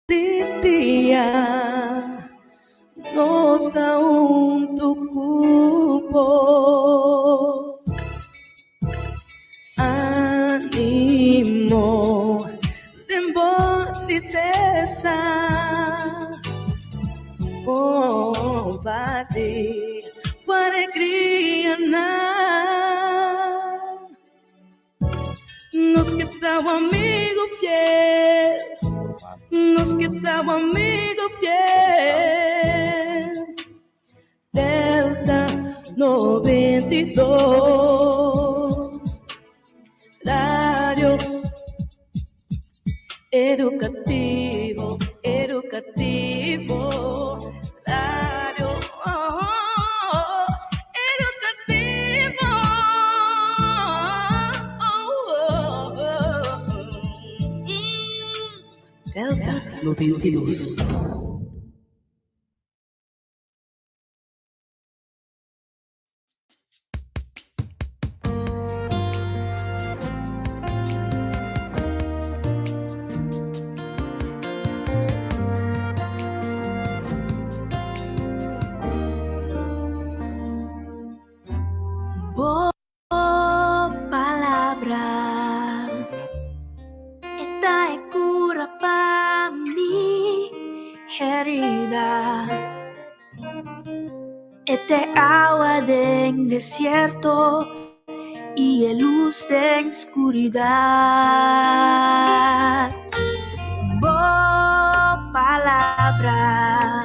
Di dia nos ta huntu ku bo. Animo den bo tristesa, kompartí bo alegrianan. Nos ke ta bo amigu fiel, nos ke ta bo amigu fiel. Delta 92, Radio Educativo, educativo, radio oh, educativo. Oh, oh, Delta 92. Bo palabra e ta e cura pa mi herida. E ta e awa den desierto y e luz den scuridad. Bo palabra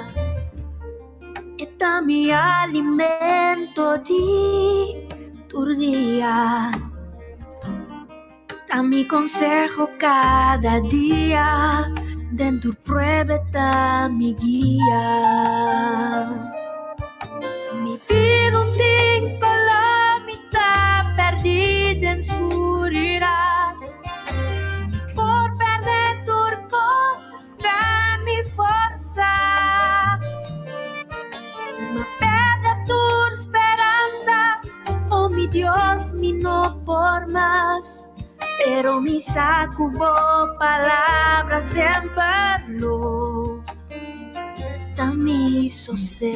e ta mi alimento di tur dia. Ta mi conseho cada dia, den tur prueba e ta mi guia. Mi bida un tin color, mi ta perdi den scuridad. Mi por perde tur cos, hasta mi forsa. M'a perde tur speransa, oh mi Dios, mi no por mas. Pero mi sa cu bo palabra semper lo ta mi sosten.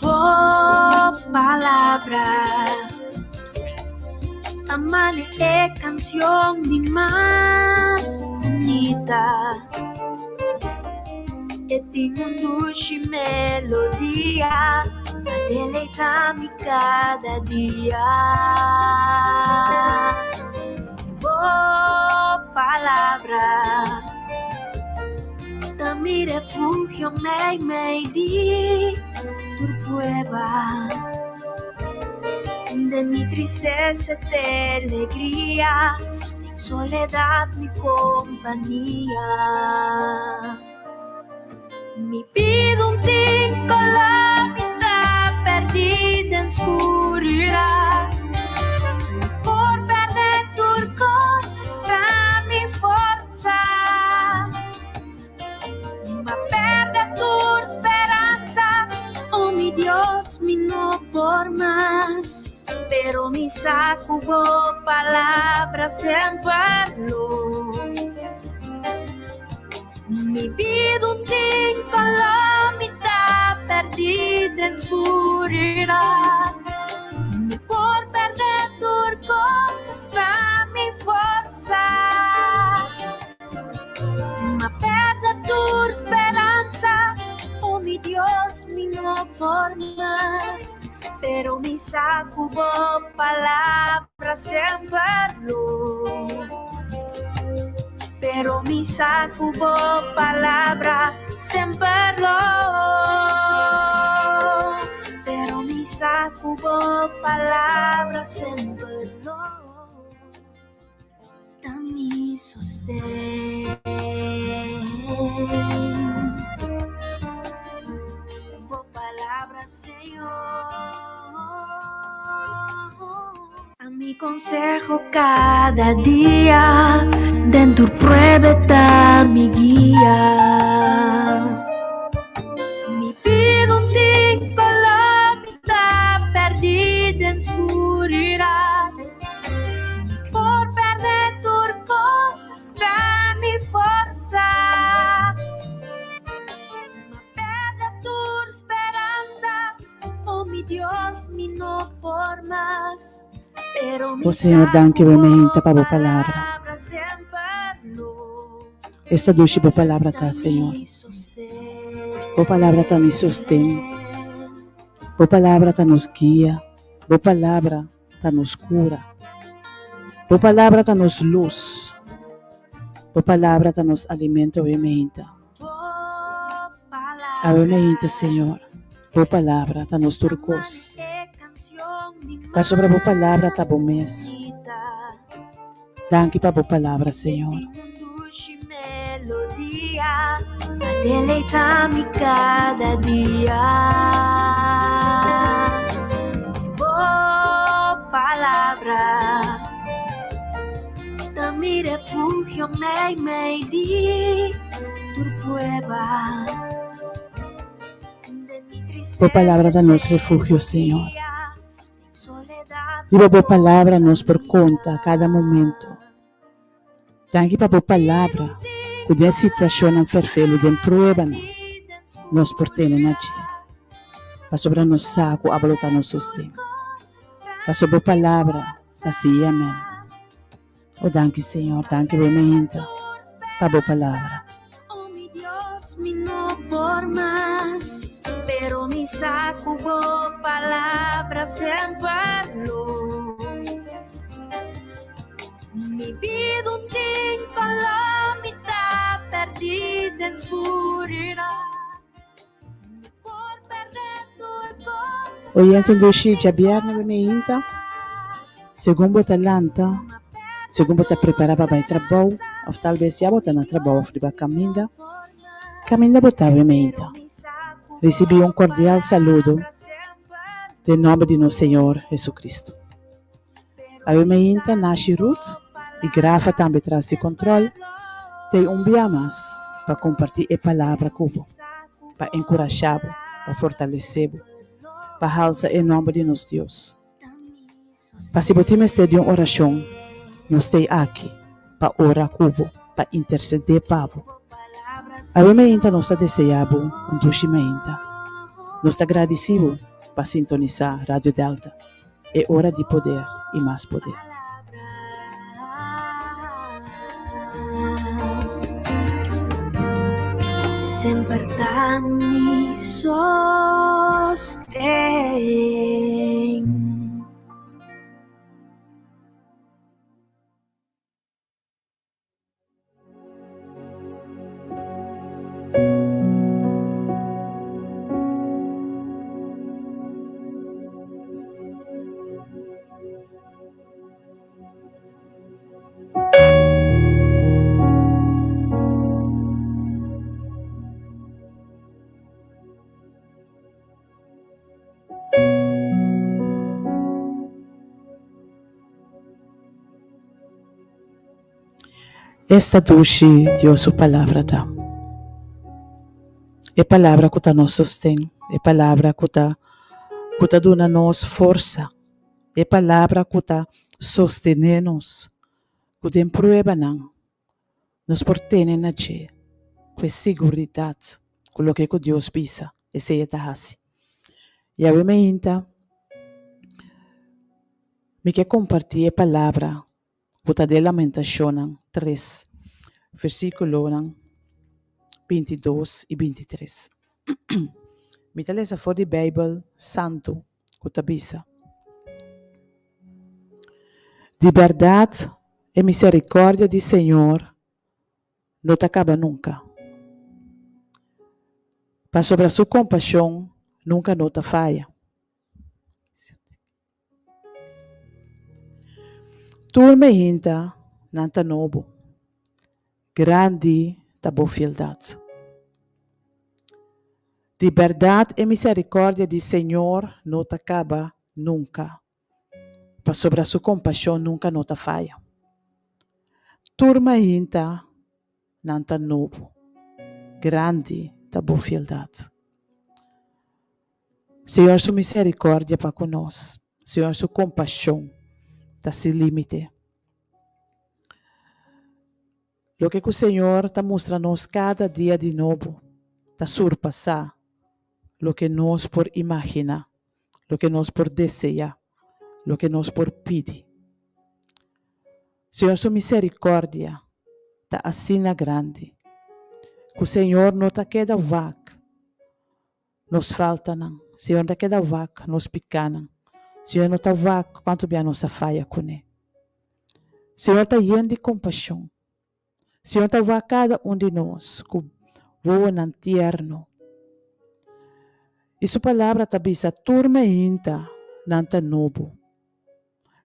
Bo palabra ta mane e cancion di mas bunita. E tin un dushi melodia pa deleita mi cada dia. Bo palabra Ta mi refugio mei mei di tur prueba. Den mi tristesa te alegria, den soledad mi compania. Mi bida un tin color, mi ta perdi den scuridad. Mi por perde tur cos, hasta mi forsa. M'a perde tur speransa, oh mi Dios, mi no por mas. Pero mi sa cu bo palabra semper lo. Mi bida un tin color, mi ta perdi den scuridad. Mi por perde tur cos, hasta mi forsa. M'a perde tur speransa, oh mi Dios, mi no por mas. Pero mi sa cu bo palabra semper lo. Pero mi sa cu bo palabra semper lo. Pero mi sa cu bo palabra semper lo. Ta mi sosten. Bo palabra, Señor. Ta mi conseho cada dia. Den tur prueba ta mi guia. den skuridat. Por pèrdè tur kos esta mi forsa. Ma pèrdè tur speransa, oh mi Dios, mi no por mas. O Señor, danki bo meinta pa bo palabra. Esta dushi bo palabra ta, Señor. Bo palabra ta mi sosten. Bo palabra ta nos guia. Bo palabra ta nos cura. Bo palabra ta nos luz. Bo palabra ta nos alimento awe meinta. Awe meinta, Señor, bo palabra ta nos tur cos. Pasobra bo palabra ta bo mes. Danki pa bo palabra, Señor. Bo palabra ta nos refugio, Señor. Riba bo palabra nos por konta kada momento. Danki pa bo palabra ku den situashonnan ferfelu, den pruebanan, nos por tene na dje. Pasobra nos sa ku abo lo ta nos sosten. Pasobra bo palabra ta sí i amèn. O danki Señor, danki bo meinta pa bo palabra. Oh mi Dios, mi no por mas, pero mi sa cu bo palabra semper lo. Mi bida un tin color, mi ta perdi den scuridad. Mi por perde tur cos. Oyente un dushi djabièrnè bo meinta, segun bo ta lanta, segun bo ta prepará pa bai trabou òf tal bes ya bo ta na trabou òf riba kaminda, kaminda bo ta bo meinta. Risibí un kordial saludo den nòmber di nos Señor Jesucristo. Awe meinta Nashi Ruth y Grafa tambe tras di control t'ey un bia mas pa comparti e palabra cu bo, pa encurasha bo, pa fortalece bo, pa halsa e nomber di nos Dios. Pa si bo tin mester di un oracion, nos t'ey aki pa ora cu bo, pa intercede pa bo. Awe meinta nos ta desea bo un dushi meinta. Nos ta gradici bo pa sintonisa Radio Delta. E ora di poder i mas poder. Semper ta mi sosten. Esta dushi Dios su palabra ta. E palabra ku ta nos sosten, e palabra ku ta ku ta duna nos forsa, e palabra ku ta sostené nos, ku den pruebanan nos por tene na dje ku e siguridat ku loke ku Dios bisa esei e ta hasi. Yahweh meinta mi ke kompartí e palabra ku ta den Lamentashonnan tres, versíkulonan bintidos i bintitres. Mi ta lesa for di Beibel Santu ku ta bisa, Di bèrdat e miserikòrdia di Señor no ta kaba nunka, pasobra su kompashon nunka no ta faya. Tur mehinta nan ta nobo, grandi ta bo fieldat. Di bèrdat e miserikòrdia di Señor no ta kaba nunka, pasobra su kompashon nunka no ta faya. Tur mainta nan ta nobo, grandi ta bo fieldat. Señor su miserikòrdia pa ku nos. Señor su kompashon ta sin límite. Loke ku Señor ta mustra nos kada dia di nobo ta surpasá loke nos por imaginá, loke nos por deseá, loke nos por pidi. Señor su miserikòrdia ta asina grandi ku Señor no ta keda wak nos faltanan, Señor no ta keda wak nos pikánan, Señor no ta wak kuantu bia nos a faya kuné. Señor ta yen di kompashon. Señor ta wak kada un di nos ku wowonan tierno. I su palabra ta bisa tur mainta nan ta nobo.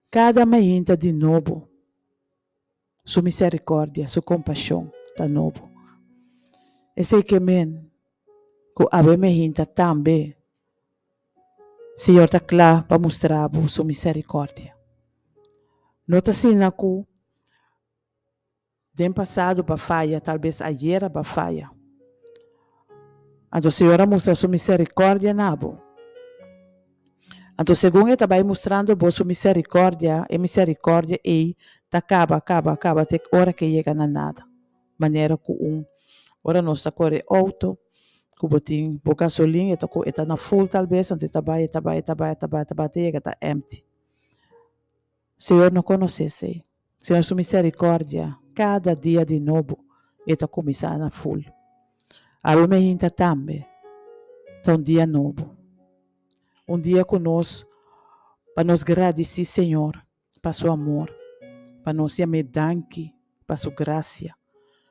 Kada mainta di nobo su misericordia, su compasion ta nobo. Esey ke men ku awe mainta tambe Señor ta kla pa mustra bo su misericordia. No ta asina ku Den pasado b'a faya, talbes ayera b'a faya. Anto Señor a mustra su misericordia na bo. Anto segun e ta bai mustrando bo su misericordia, e misericordia ei ta caba, caba, caba te ora ke yega na nada. Manera cu un, ora nos ta core auto, cu bo tin bo gasolin, e ta cu e ta na full talbes, anto e ta bai, e ta bai, e ta bai, e ta bai, e ta bai te yega ta empty. Señor no conoce esey. Señor su misericordia cada dia di nobo e ta cuminsa na full. Awe meinta tambe ta un dia nobo. Un dia cu nos pa nos gradici Señor pa su amor, pa nos yam'e danki pa su gracia,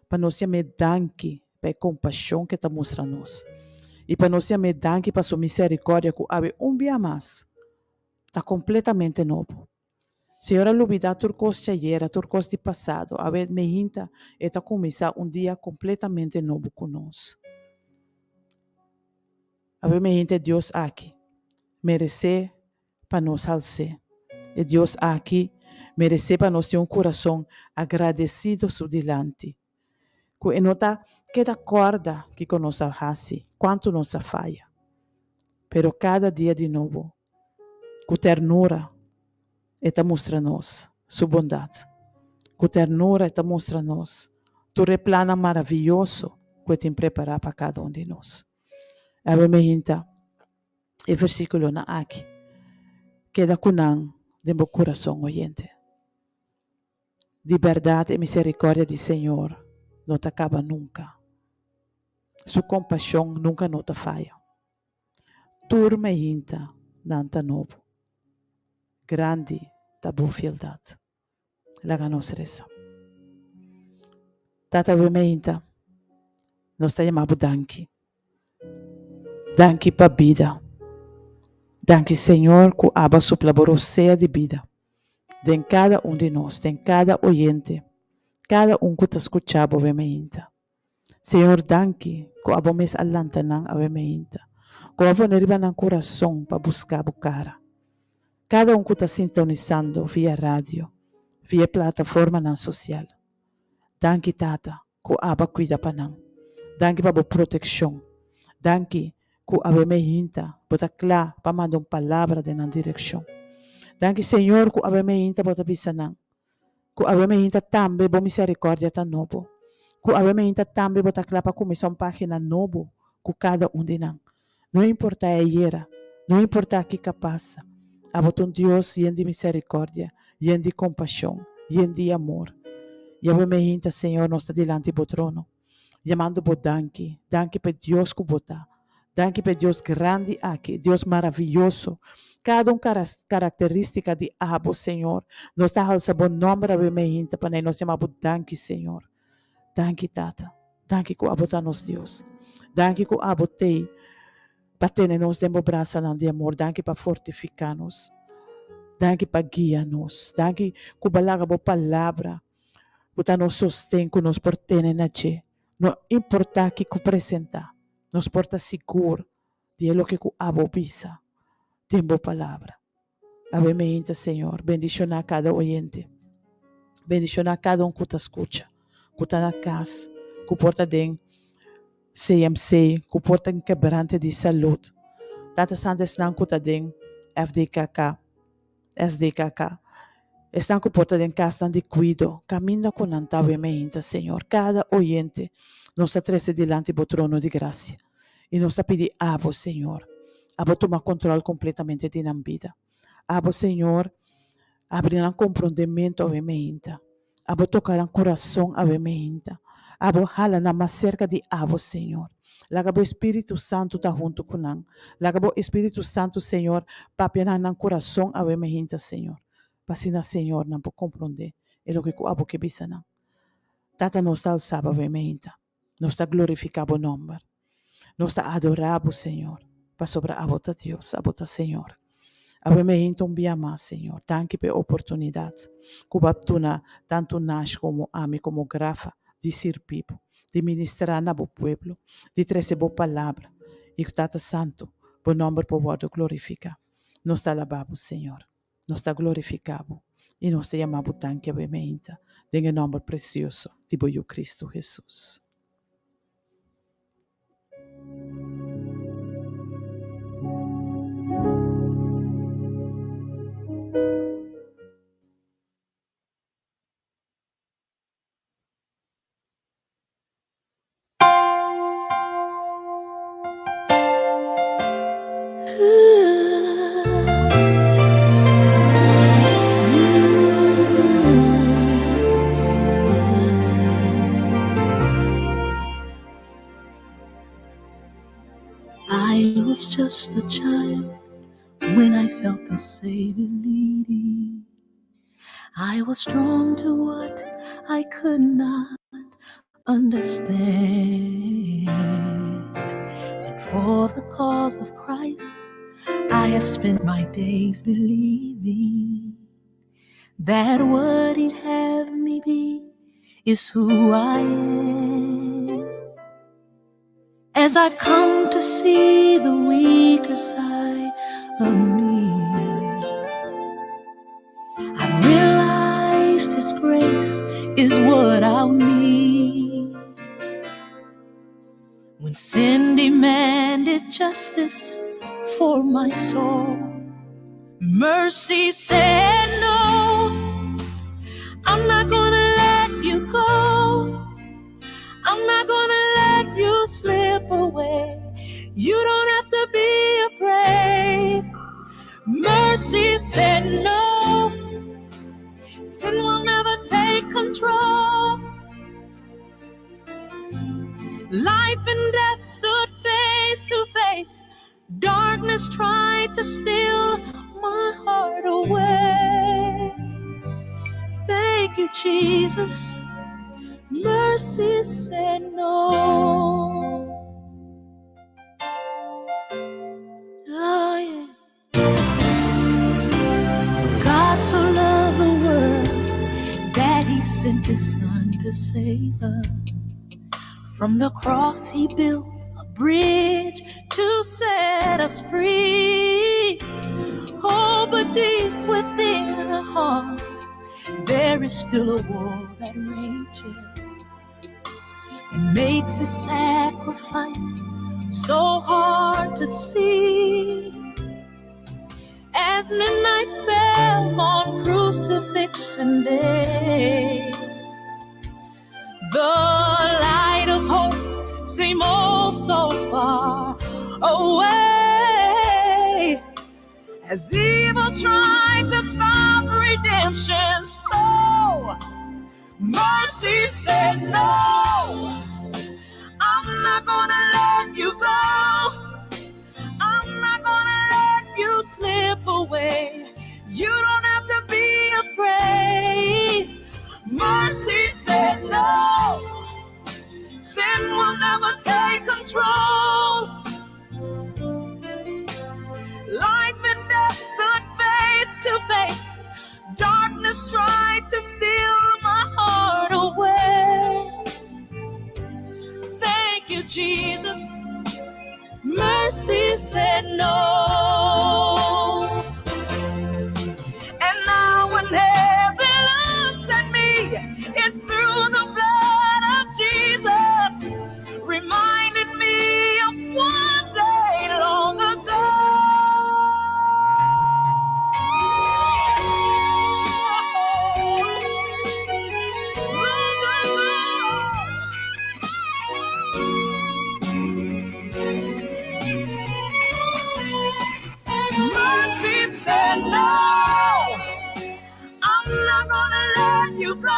pa nos yam'e danki pa e compasion cu e ta mustra nos y pa nos yam'e danki pa su misericordia cu awe un bia mas ta completamente nobo. Señor a lubidá tur kos djayera, tur kos di pasado. Awe meinta e ta kuminsá un dia kompletamente nobo ku nos. Awe meinta e Dios aki meresé pa nos hals'é. E Dios aki meresé pa nos tin un kurason agradesido su dilanti. Ku e no ta keda kòrda kiko nos a hasi, kuantu nos a faya. Pero kada dia di nobo Ku ternura e ta mustra nos su bondat. Ku ternura e ta mustra nos tur e plannan maravioso ku e tin prepará pa kada un di nos. Awe mi hinta e versíkulonan aki keda ku nan den bo kurason, oyente. Di bèrdat e miserikòrdia di Señor no ta kaba nunka. Su kompashon nunka no ta faya. Tur mainta nan ta nobo. Grandi ta bo fieldat. Laga nos resa. Tata awe mainta nos ta yama bo danki. Danki pa bida. Danki Señor ku abo a supla bo rosea di bida den kada un di nos, den kada oyente, kada un ku ta skucha bo awe mainta. Señor danki ku abo mes a lanta nan awe meinta, ku a pone riba nan kurason pa buska bo kara. Kada un ku ta sintonisando via radio, via e plataformanan sosial. Danki Tata ku abo a kuida pa nan. Danki pa bo protekshon. Danki ku awe meinta bo ta kla pa manda un palabra den nan direkshon. Danki Señor ku awe meinta bo ta bisa nan Ku awe meinta tambe bo misericordia ta nobo. Ku awe meinta tambe bo ta kla pa kuminsá un página nobo ku kada un di nan. No importá e ayera, no importá kiko a pasa, abo ta un Dios yen di misericordia, yen di kompashon, yen di amor. I awe meinta, Señor, nos ta dilanti bo trono. Yamando bo danki, danki pa e Dios ku bo ta, danki pa e Dios grandi aki, Dios maraviyoso. Kada un karakteristika di abo, Señor, nos ta halsa bo nòmber awe meinta pa nos yama bo danki, Señor. Danki, Tata. Danki ku abo ta nos Dios. Danki ku abo t'ei pa tene nos den bo brasanan di amor. Danki pa fortifiká nos. Danki pa guia nos. Danki ku bo a laga bo palabra ku ta nos sosten ku nos por tene na dje. No importá kiko presentá, nos por ta sigur di e loke ku abo bisa den bo Palabra. Awe meinta, Señor, bendishoná kada oyente. Bendishoná kada un ku ta skucha, ku ta na kas, ku por ta den CMC, ku por ta den kebrante di salud. Tata Santu, esnan ku ta den FDKK. SDKK, esnan ku por ta den kasnan di kuido, kaminda ku nan ta awe meinta, Señor. Kada oyente nos ta trese dilanti bo trono di grasia i nos ta pidi abo, Señor, abo tuma kontrol kompletamente di nan bida. Abo, Señor, abri nan komprondementu awe meinta. Abo toka nan kurason awe meinta. Abo hala nan mas serka di abo, Señor. Laga bo Espíritu Santu ta huntu ku nan. Laga bo Espíritu Santu, Señor, papia na nan kurason awe meinta, Señor. Pa asina, Señor, nan por komprondé e loke ku abo ke bisa nan. Tata, nos ta alsa bo awe meinta. Nos ta glorifiká bo nòmber. Nos ta adorá bo, Señor, pasobra abo ta Dios, abo ta Señor. Awe meinta un bia mas, Señor. Danki pa e oportunidat ku bo a duna tantu Nash komo ami komo Grafa di sirbi bo, di ministrá na bo pueblo, di trese bo palabra. I ku Tata Santu, bo nòmber por wòrdu glorifiká. Nos ta alabá bo, Señor. Nos ta glorifiká bo i nos ta yama bo danki awe meinta den e nòmber presioso di bo Yu Kristu Hesus. I was just a child when I felt the Savior leading. I was drawn to what I could not understand. And for the cause of Christ, I have spent my days believing that what He'd have me be is who I am. As I've come to see the weaker side of me, I've realized His grace is what I'll need. When sin demanded justice for my soul, mercy said no. I'm not gonna let you go. I'm not gonna let you slip away. You don't have to be afraid. Mercy said no. Sin will never take control. Life and death stood face to face. Darkness tried to steal my heart away. Thank you, Jesus. Mercy said no. Oh, yeah. For God so loved the world that he sent his son to save us. From the cross he built a bridge to set us free. Oh, but deep within our hearts, there is still a war that rages and makes a sacrifice so hard to see. As midnight fell on crucifixion day, the light of hope seemed oh so far away. As evil tried to stop redemption's flow, mercy said no. I'm not gonna let you go. I'm not gonna let you slip away. You don't have to be afraid. Mercy said no. Sin will never take control. Life and death stood face to face. Darkness tried to steal my heart away. Thank you, Jesus. Mercy said no. And now when heaven looks at me, it's through the blood of Jesus, reminding me of one day long ago. said no. I'm not gonna let you go.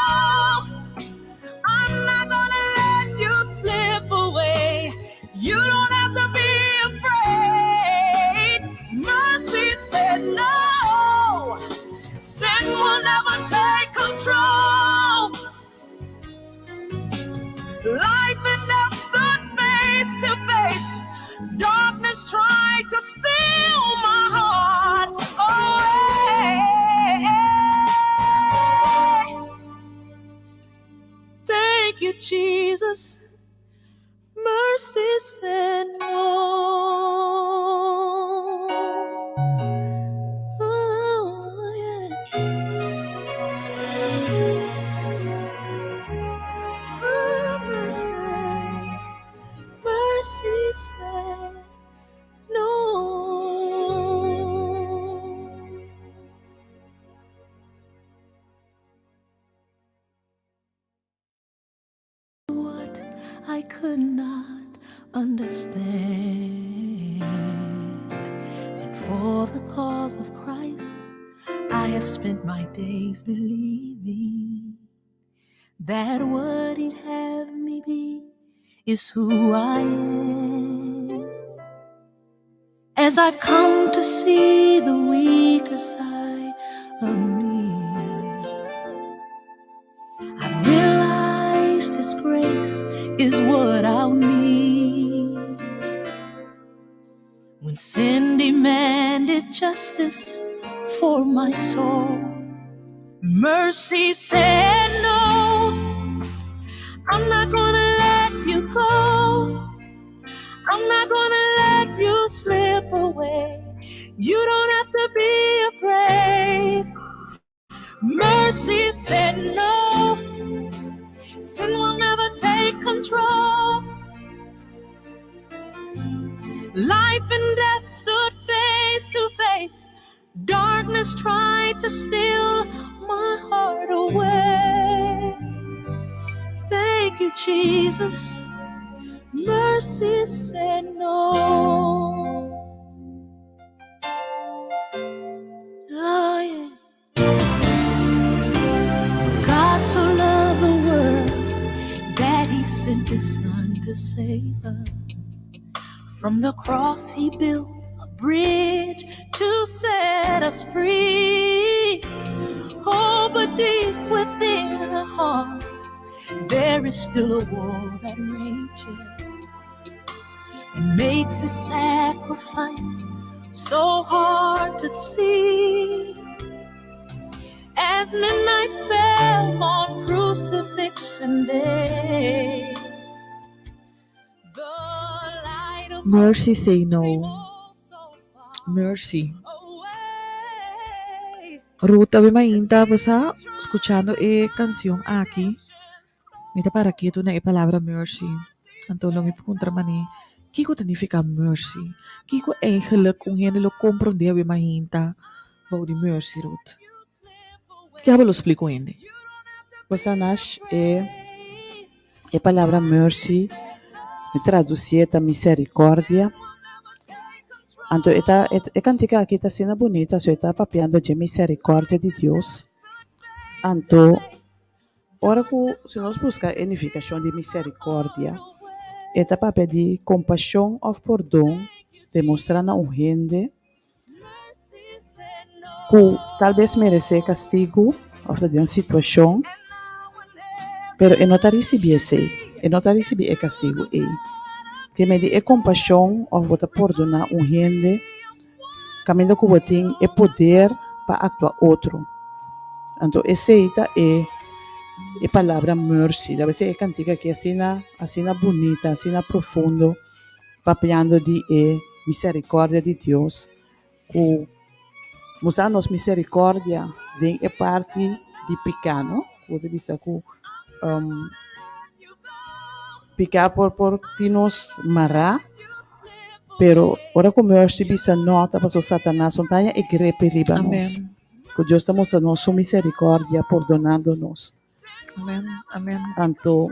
I'm not gonna let you slip away. You don't have to be afraid. Mercy said no. Sin will never take control. Life and death stood face to face. Darkness tried to steal my heart away. Thank you, Jesus. Mercy said no. Oh, yeah. Oh, mercy, mercy said no. What I could not understand. And for the cause of Christ, I have spent my days believing that what He'd have me be is who I am. As I've come to see the weaker side of me, I've realized His grace is what I'll need. When sin demanded justice for my soul, mercy said no. I'm not gonna let you go. I'm not gonna let you slip away. You don't have to be afraid. Mercy said no. Sin will never take control. Life and death stood face to face. Darkness tried to steal my heart away. Thank you, Jesus. Mercy said no. Oh, yeah. For God so loved the world that he sent his son to save us. From the cross he built a bridge to set us free. Oh, but deep within our hearts, there is still a war that rages and makes a sacrifice so hard to see. As midnight fell on crucifixion day, the light of Mercy say no. seemed oh so far Mercy. away. Ruth, awe mainta bo sa skuchando e kanshon aki. Mi ta para ketu na e palabra mercy. Anto lo mi puntra mane, kiko ta nifiká mercy? Kiko eigenlijk un hende lo komprondé awe mainta bou di mercy, Ruth? Ki abo lo splika un hende? Bo sa Nash, e e palabra mercy mi tradusié ta miserikòrdia. Anto e ta e kantika aki ta asina bunita, so e ta papiando dje miserikòrdia di Dios. Anto ora ku si nos buska e nifikashon di miserikòrdia, e ta papia di kompashon òf pordon demostrá na un hende ku tal bes meresé kastigu òf ta den un situashon, pero e no ta risibí esei, e no ta risibí e kastigu ei. Ke medi e kompashon òf bo ta pordoná un hende kaminda ku bo tin e poder pa aktua otro. Anto esei ta e e palabra mercy. Ta b'esei e kantika aki asina asina bunita, asina profundo, papiando di e miserikòrdia di Dios ku mustra nos miserikòrdia den e parti di piká, no? Ku ta bisa ku piká por por tin nos mará, pero ora ku mercy bisa no ta pasobra Satanas no ta haña e grepe riba nos. Amen. Ku Dios ta mustra nos su miserikòrdia pordonando nos. Amen. Amen. Anto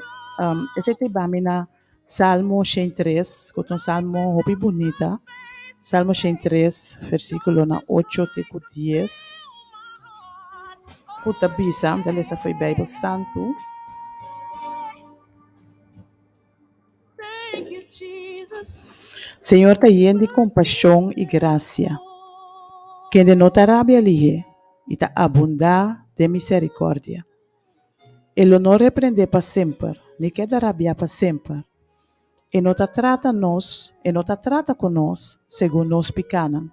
esei ta hiba mi na Salmo 103, ku ta un salmo hopi bunita. Salmo 103, versíkulonan ocho te ku dies, ku ta bisa, mi ta lesa for e Beibel Santu. Señor ta yen di kompashon i grasia, kende no ta rabia lihé i ta abundá den miserikòrdia. E lo no reprendé pa semper, ni keda rabiá pa semper. E no ta trata nos, e no ta trata ku nos segun nos pikánan,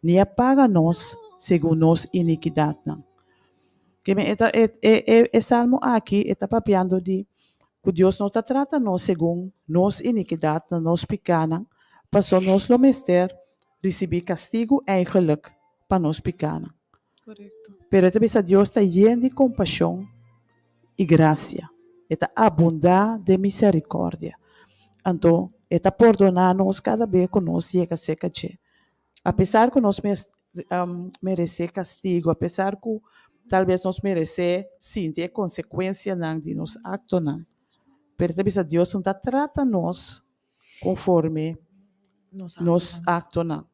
ni a paga nos segun nos inikidatnan. Keme e ta e e e salmo aki e ta papiando di ku Dios no ta trata nos segun nos inikidatnan, nos pikánan, paso nos lo mester risibí kastigu eigenlik pa nos pikánan. Pero e ta bisa Dios ta yen di kompashon i grasia. E ta abundá den miserikòrdia. Anto e ta pordoná nos kada be ku nos yega serka dje. Apesar ku nos meresé kastigu, apesar ku talbes nos meresé sinti e konsekuensianan di nos aktonan, pero e ta bisa Dios no ta trata nos konforme nos aktonan.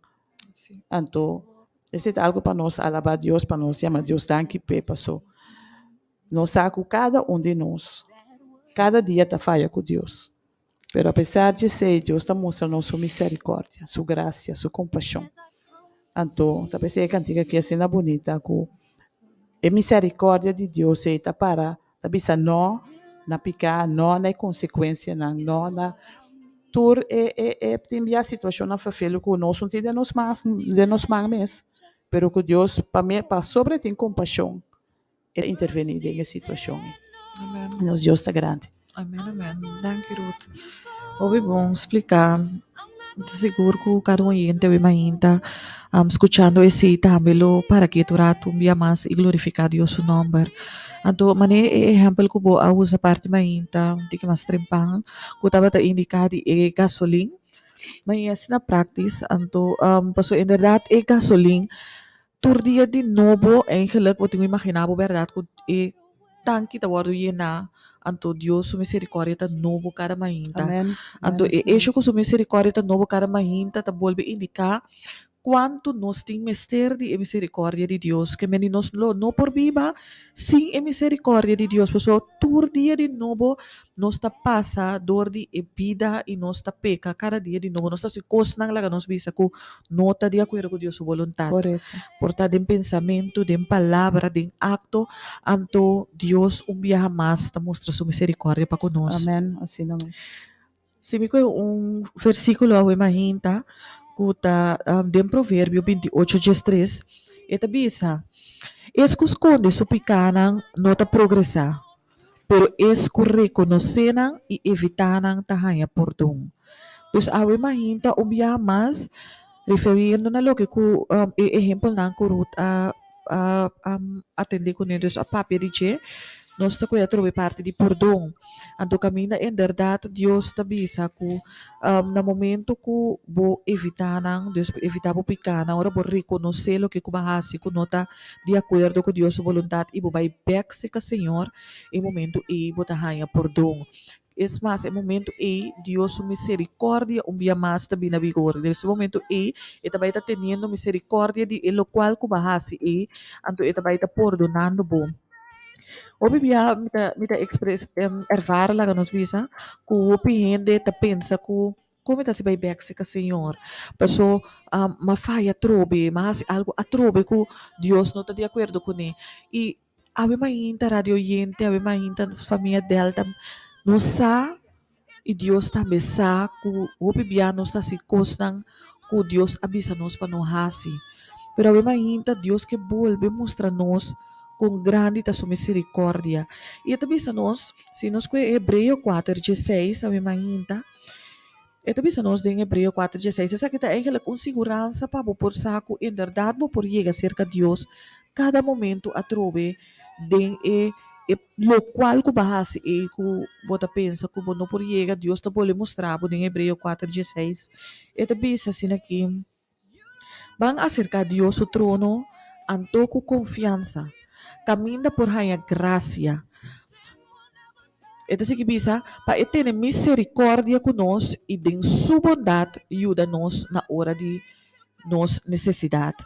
Anto esei ta algu pa nos alabá Dios, pa nos yama Dios danki p'e, paso nos sa ku kada un di nos kada dia ta faya ku Dios. Pero apesar di esei Dios ta mustra nos su miserikòrdia, su grasia, su kompashon. Anto ta p'esei e kantika aki asina bunita ku e miserikòrdia di Dios ei ta para ta bisa no na piká, no na e konsekuensianan, no na tur e e e tin bia situashonnan ferfelu ku nos no tin den nos mas den nos man mes, pero ku Dios pa me pasobra e tin kompashon e ta intervení den e situashon ei. Amen. Nos Dios ta grandi. Amen amen. Danki Ruth. Hopi bon spliká. Mi ta sigur ku kada un oyente awe mainta skuchando esei tambe lo para ketu ratu un bia mas i glorifiká Dios su nòmber. Anto manera e ehèmpel ku bo a usa parti mainta un tiki mas trempan ku tabata indiká di e gasolin, mi a asina práktis anto pasobra inderdat e gasolin Tur dia di nobo eigenlijk bo tin ku imaginá bo bèrdat ku e tanki ta wòrdu yená, anto Dios su miserikòrdia ta nobo kada mainta. Amèn. Anto e esho ku su miserikòrdia ta nobo kada mainta ta bolbe indiká kuantu nos tin mester di e miserikòrdia di Dios. Ke mende nos lo no por biba sin e miserikòrdia di Dios, pasobra tur dia di nobo nos ta pasa dor di e bida i nos ta peka kada dia di nobo. Nos ta hasi kosnan laga nos bisa ku no ta di akuerdo ku Dios su boluntat. Por ta den pensamentu, den palabra, den akto, anto Dios un biaha mas ta mustra su miserikòrdia pa ku nos. Amen, asina mes. Si mi kohe un versíkulo awe mahinta ku ta den Proverbio 28 diestres, e ta bisa, Es ku skonde su pikánan no ta progresá, pero es ku rekonosé nan i evitá nan ta haña pordon. Dus awe mahinta un biaha mas, referiendo na loke ku e ehempelnan ku Ruth a a atendé kuné, dus a papia di dje, nos ta kuida atrobe parti di pordon. Anto kaminda enberdat Dios ta bisa ku na momento ku bo evitá nan, dus bo evitá bo pikánan, ora bo rekonosé loke ku bo a hasi ku no ta di akuerdo ku Dios su boluntat i bo bai bèk serka Señor, e momentu ei bo ta haña pordon. Es mas, e momentu ei Dios su miserikòrdia un bia mas ta bini na vigor. Den e momentu ei e ta bai ta teniendo miserikòrdia di e lokual ku bo a hasi ei, anto e ta bai ta pordonando bo. Hopi bia mi ta mi ta ekspres ervara laga nos bisa ku hopi hende ta pensa ku Kon mi ta hasi bai bek serka Señor? Paso m'a faya atrobe, m'a hasi algu atrobe ku Dios no ta di akuerdo kuné. I awe mainta radio oyente, awe mainta nos famia Delta, nos sa i Dios tambe sa ku hopi bia nos ta hasi kosnan ku Dios a bisa nos pa no hasi. Pero awe mainta Dios ke bolbe mustra nos kon grandi ta su miserikordia. I e ta bisa nos, si nos kue Hebreo kuater dieseis awe mainta, E ta bisa nos den Hebreo kuater dieseis, Esaki ta eigenlijk un siguransa pa bo por sa ku inderdat bo por yega serka Dios kada momentu atrobe den e e lokual ku bo a hasi ei ku bo ta pensa ku bo no por yega, Dios ta bolbe mustra bo den Hebreo kuater dieseis. E ta bisa asina aki, Ban aserká Dios su trono anto ku konfiansa, kaminda por haña grasia. E ta sigui bisa, Pa e tene miserikòrdia ku nos i den su bondat yuda nos na ora di. nos nesesidat.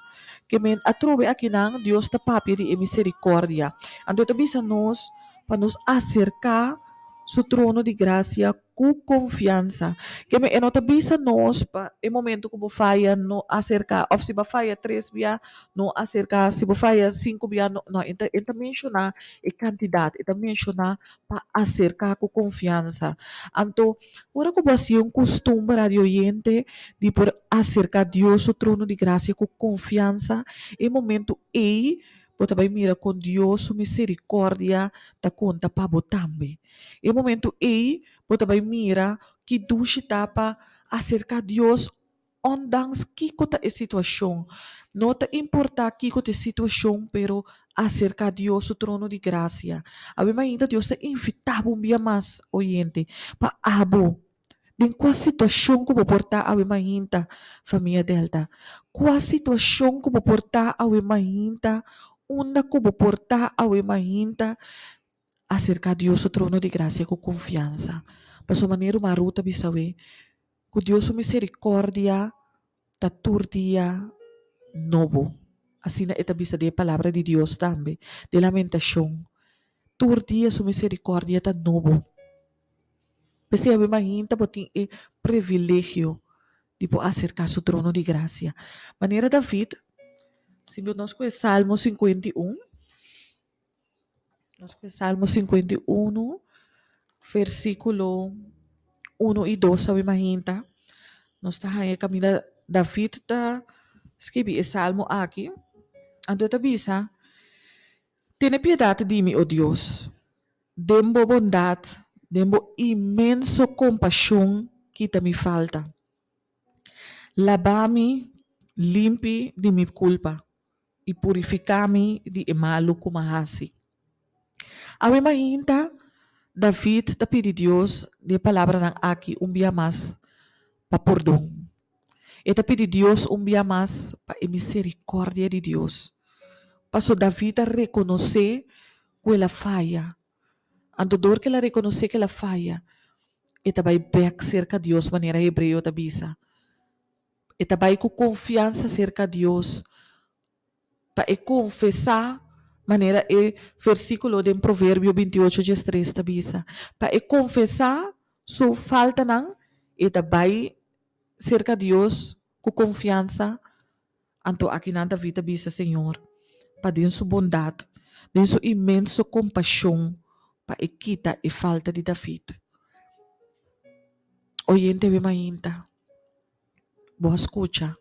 Ke men atrobe akinan Dios ta papia di e miserikòrdia. Anto e ta bisa nos pa nos aserká su trono di grasia ku konfiansa. Ke men e no ta bisa nos pa e momento ku bo faya no aserká òf si bo a faya tres bia no aserká, si bo faya sinku bia no, no e ta e ta menshoná e kantidat, e ta menshoná pa aserká ku konfiansa. Anto ora ku bo hasié un kustumber radio oyente di por aserká Dios su trono di grasia ku konfiansa, e momento ei bo ta bai mira kon Dios su miserikòrdia ta konta pa bo tambe. E momento ei bo ta bai mira ki dushi ta pa aserká Dios ondanks kiko ta e situashon. No ta importá kiko ta e situashon, pero aserká Dios su trono di grasia. Awe mainta Dios ta invitá bo un bia mas, oyente, pa abo Den kua situashon ku bo por ta awe mainta, famia Delta? Kua situashon ku bo por ta awe mainta? Unda ku bo por ta awe mainta? Aserká Dios su trono di grasia ku konfiansa. Pasobra manera ruman Ruth a bisa awe, ku Dios su miserikòrdia ta tur dia nobo. Asina e ta bisa den e Palabra di Dios tambe, den Lamentashon. Tur dia su miserikòrdia ta nobo. P'esei awe mainta bo tin e privilegio di por aserká su trono di grasia. Manera David, si bo nos kohe Salmo 51, nos kohe Salmo 51, versíkulo 1 i 2 awe mainta, nos ta haña kaminda David ta skibi e salmo aki. Anto e ta bisa, Tene piedat di mi, o Dios. Den bo bondat, den bo inmenso kompashon kita mi falta. Laba mi limpi di mi kulpa i purifiká mi di e malu ku m'a hasi. Awe mainta David ta pidi Dios di e palabranan aki un bia mas pa pordon. E ta pidi Dios un bia mas pa e miserikòrdia di Dios. Paso David a rekonosé ku el a faya. Anto dor ku el a rekonosé ku el a faya, e ta bai bèk serka Dios manera Hebreo ta bisa. E ta bai ku konfiansa serka Dios pa e konfesá manera e versíkulo den Proverbio 28 diestres ta bisa. Pa e konfesá su faltanan, e ta bai serka Dios ku konfiansa. Anto akinan David a bisa Señor pa den su bondat, den su inmenso kompashon pa e kita e falta di David. Oyente awe mainta, bo a skucha.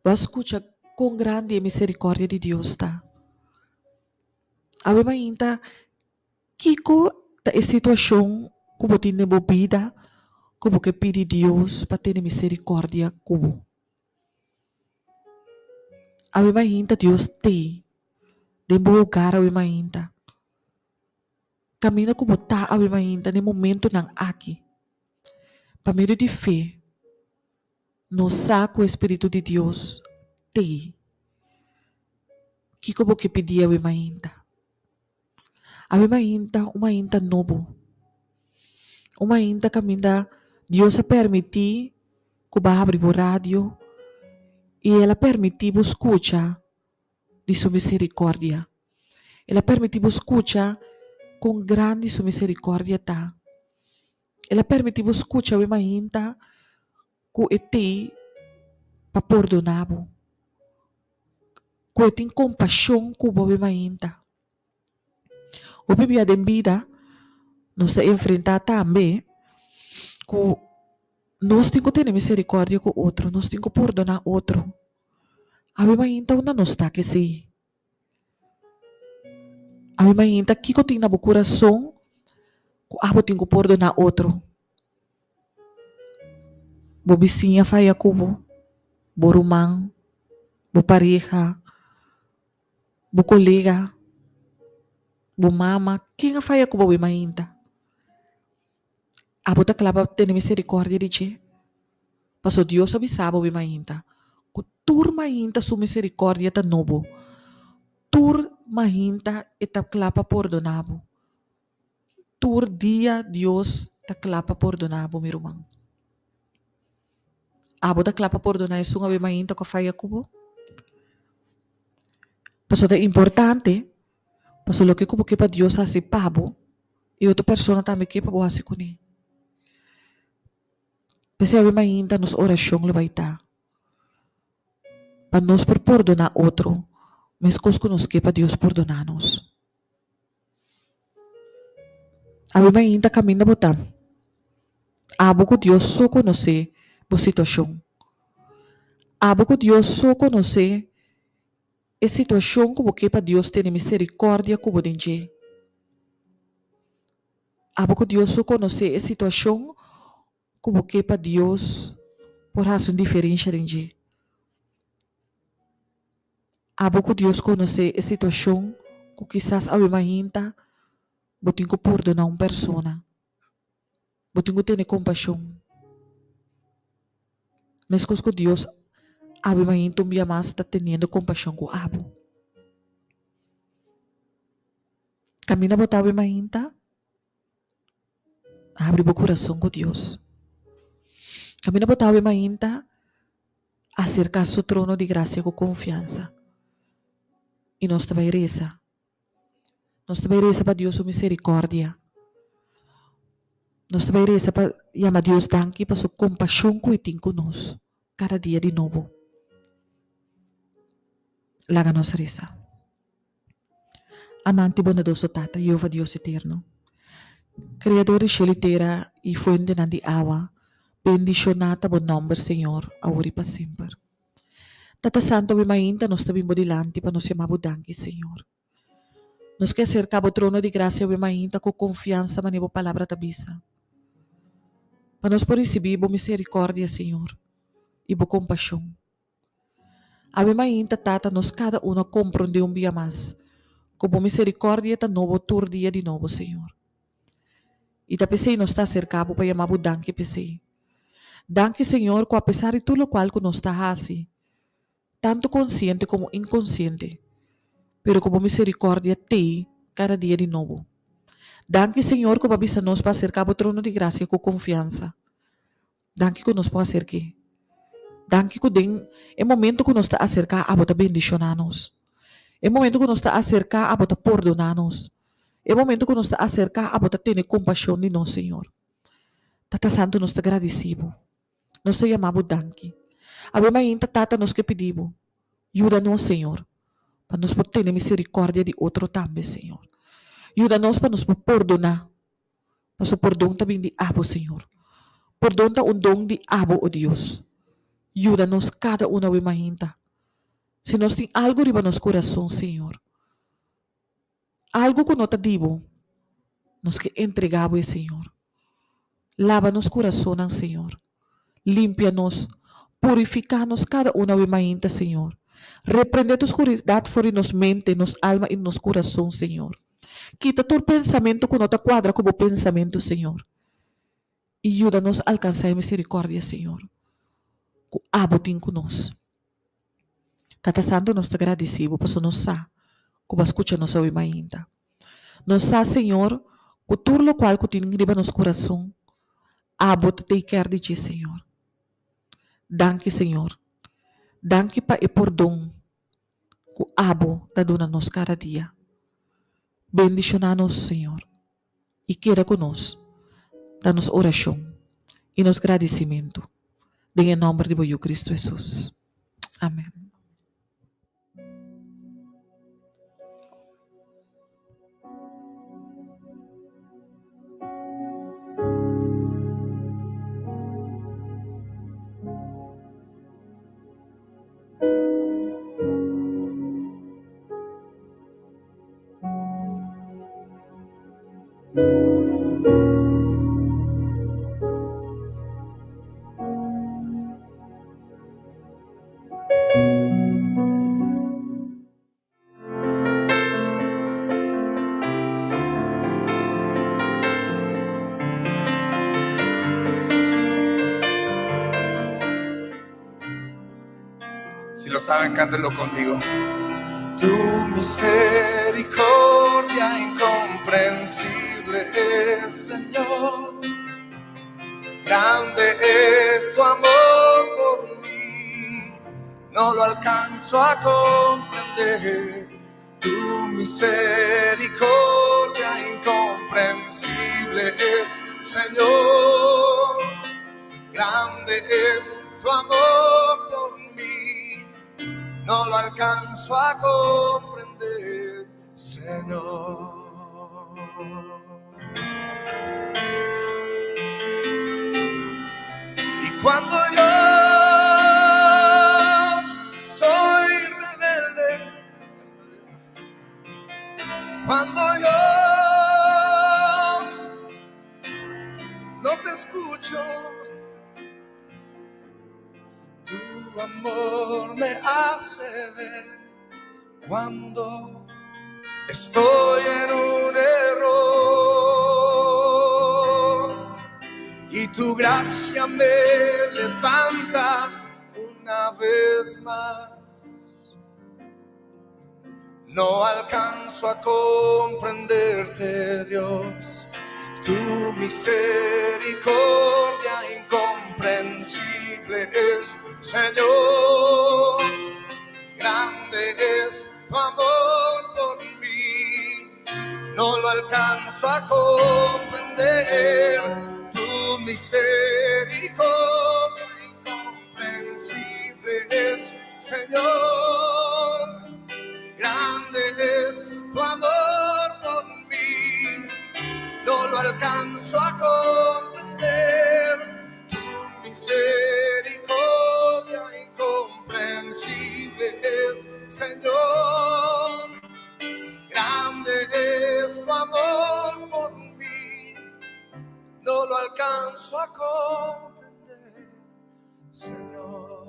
Bo a skucha kon grandi e miserikòrdia di Dios ta. Awe mainta, Kiko ta e situashon ku bo tin den bo bida ku bo ke pidi Dios pa tene miserikòrdia ku bo? Awe mainta Dios t'ei den bo hogar awe mainta. Kaminda ku bo ta awe mainta den momentunan aki. Pa medio di fe nos sa ku e Spiritu di Dios t'ei. Kiko bo ke pidi awe mainta? Awe mainta un mainta nobo. Un mainta kaminda Dios a permití ku bo a habri bo radio i El a permití bo skucha di Su miserikòrdia. El a permití bo skucha kon grandi Su miserikòrdia ta. El a permití bo skucha awe mainta ku e tei pa pordoná bo. Ku e tin kompashon ku bo awe mainta. Hopi bia den bida nos ta enfrentá tambe ku nos tin ku tene miserikòrdia ku otro, nos tin ku pordoná otro. Awe mainta unda nos ta kesei? Awe mainta kiko tin na bo kurason ku abo tin ku pordoná otro? Bo bisiña faya ku bo, bo ruman, bo pareha, bo kolega, bo mama, ken a faya ku bo awe mainta? Abo ta kla pa tene miserikòrdia di dje? Pasobra Dios a bisa bo awe mainta ku tur mainta su miserikòrdia ta nobo. Tur mainta e ta kla pa pordoná bo. Tur dia Dios ta kla pa pordoná bo, mi ruman. Abo ta kla pa pordoná esun awe mainta ku a faya ku bo? Pasobra ta importante, pasobra loke ku bo ke pa Dios hasi pa bo, e otro persona tambe ke pa bo hasi kuné. P'esei awe mainta nos orashon lo bai ta pa nos por pordoná otro meskos ku nos ke pa Dios pordoná nos. Awe mainta kaminda bo ta, abo ku Dios so konosé bo situashon. Abo ku Dios so konosé e situashon ku bo ke pa Dios tene miserikòrdia ku bo den dje. Abo ku Dios so konosé e situashon ku bo ke pa Dios por hasi un diferensha den dje. Abo ku Dios konosé e situashon ku kisas awe mainta bo tin ku pordoná un persona. Bo tin ku tene kompashon. Meskos ku Dios awe mainta un bia mas ta teniendo kompashon ku abo. Kaminda bo ta awe mainta, habri bo kurason ku Dios. Kaminda bo ta awe mainta, aserká su trono di grasia ku konfiansa. I nos ta bai resa. Nos ta bai resa pa Dios su miserikòrdia. Nos ta bai resa pa yama Dios danki pa su kompashon ku e tin ku nos kada dia di nobo. Laga nos resa. Amante bondadoso Tata, Jehova Dios eterno, Creador di shelu i tera i fuentenan di awa, bendishoná ta bo nòmber, Señor, awor i pa semper. Tata Santu, awe mainta nos ta bin bo dilanti pa nos yama bo danki, Señor. Nos ke aserká bo trono di grasia awe mainta ku konfiansa manera bo Palabra ta bisa, pa nos por risibí bo miserikòrdia, Señor, i bo kompashon. Awe mainta Tata nos kada uno a komprondé un bia mas ku bo miserikòrdia ta nobo tur dia di nobo, Señor. I ta p'esei nos ta aserká bo pa yama bo danki p'esei. Danki, Señor, ku apesar di tur lokual ku nos ta hasi, tantu konsiente komo inkonsiente, pero ku bo miserikòrdia t'ei kada dia di nobo. Danki, Señor, ku bo a bisa nos pa aserká bo trono di grasia ku konfiansa. Danki ku nos por aserk'é. Danki ku den e momento ku nos ta aserká abo ta bendishoná nos. E momento ku nos ta aserká abo ta pordoná nos. E momento ku nos ta aserká abo ta tene kompashon di nos, Señor. Tata Santu nos ta gradisí bo. Nos ta yama bo danki. Awe mainta Tata nos ke pidi bo, yuda nos, Señor, pa nos por tene miserikòrdia di otro tambe, Señor. Yuda nos pa nos por pordoná. Paso pordon ta bin di abo, Señor. Pordon ta un don di abo, o Dios. Yuda nos kada un awe mainta. Si nos tin algu riba nos kurason, Señor, algu ku no ta di bo, nos ke entrega bo e, Señor. Laba nos kurasonnan, Señor. Limpia nos, purifiká nos kada un awe mainta, Señor. Reprendé tur skuridat for di nos mente, nos alma i nos kurason, Señor. Kita tur pensamentu ku no ta kuadra ku bo pensamentu, Señor. I yuda nos alkansá e miserikòrdia, Señor, ku abo tin ku nos. Tata Santu, nos ta gradisí bo pasobra nos sa ku bo a skucha nos awe mainta. Nos sa, Señor, ku tur lokual ku tin riba nos kurason, abo ta take care di dje, Señor. Danki, Señor. Danki pa e pordon ku abo ta duna nos kada dia. Bendishoná nos, Señor, i keda ku nos. Ta nos orashon i nos gradisimentu den e nòmber di bo Yu Kristu Hesus. Amen. Si lo saben, cántenlo conmigo. Tu misericordia incomprensible es, Señor. Grande es tu amor por. No lo alcanzo a comprender. Tu misericordia incomprensible es, Señor. Grande es tu amor por mí. No lo alcanzo a comprender, Señor. Y cuando yo soy rebelde, cuando yo no te escucho, tu amor me hace ver cuando estoy en un error y tu gracia me levanta una vez más. No alcanzo a comprenderte, Dios. Tu misericordia incomprensible es, Señor. Grande es tu amor por mí. No lo alcanzo a comprender. Tu misericordia incomprensible es, Señor. Grande es tu amor por mí. No lo alcanzo a comprender. Tu misericordia incomprensible es, Señor. Grande es tu amor por mí. No lo alcanzo a comprender, Señor.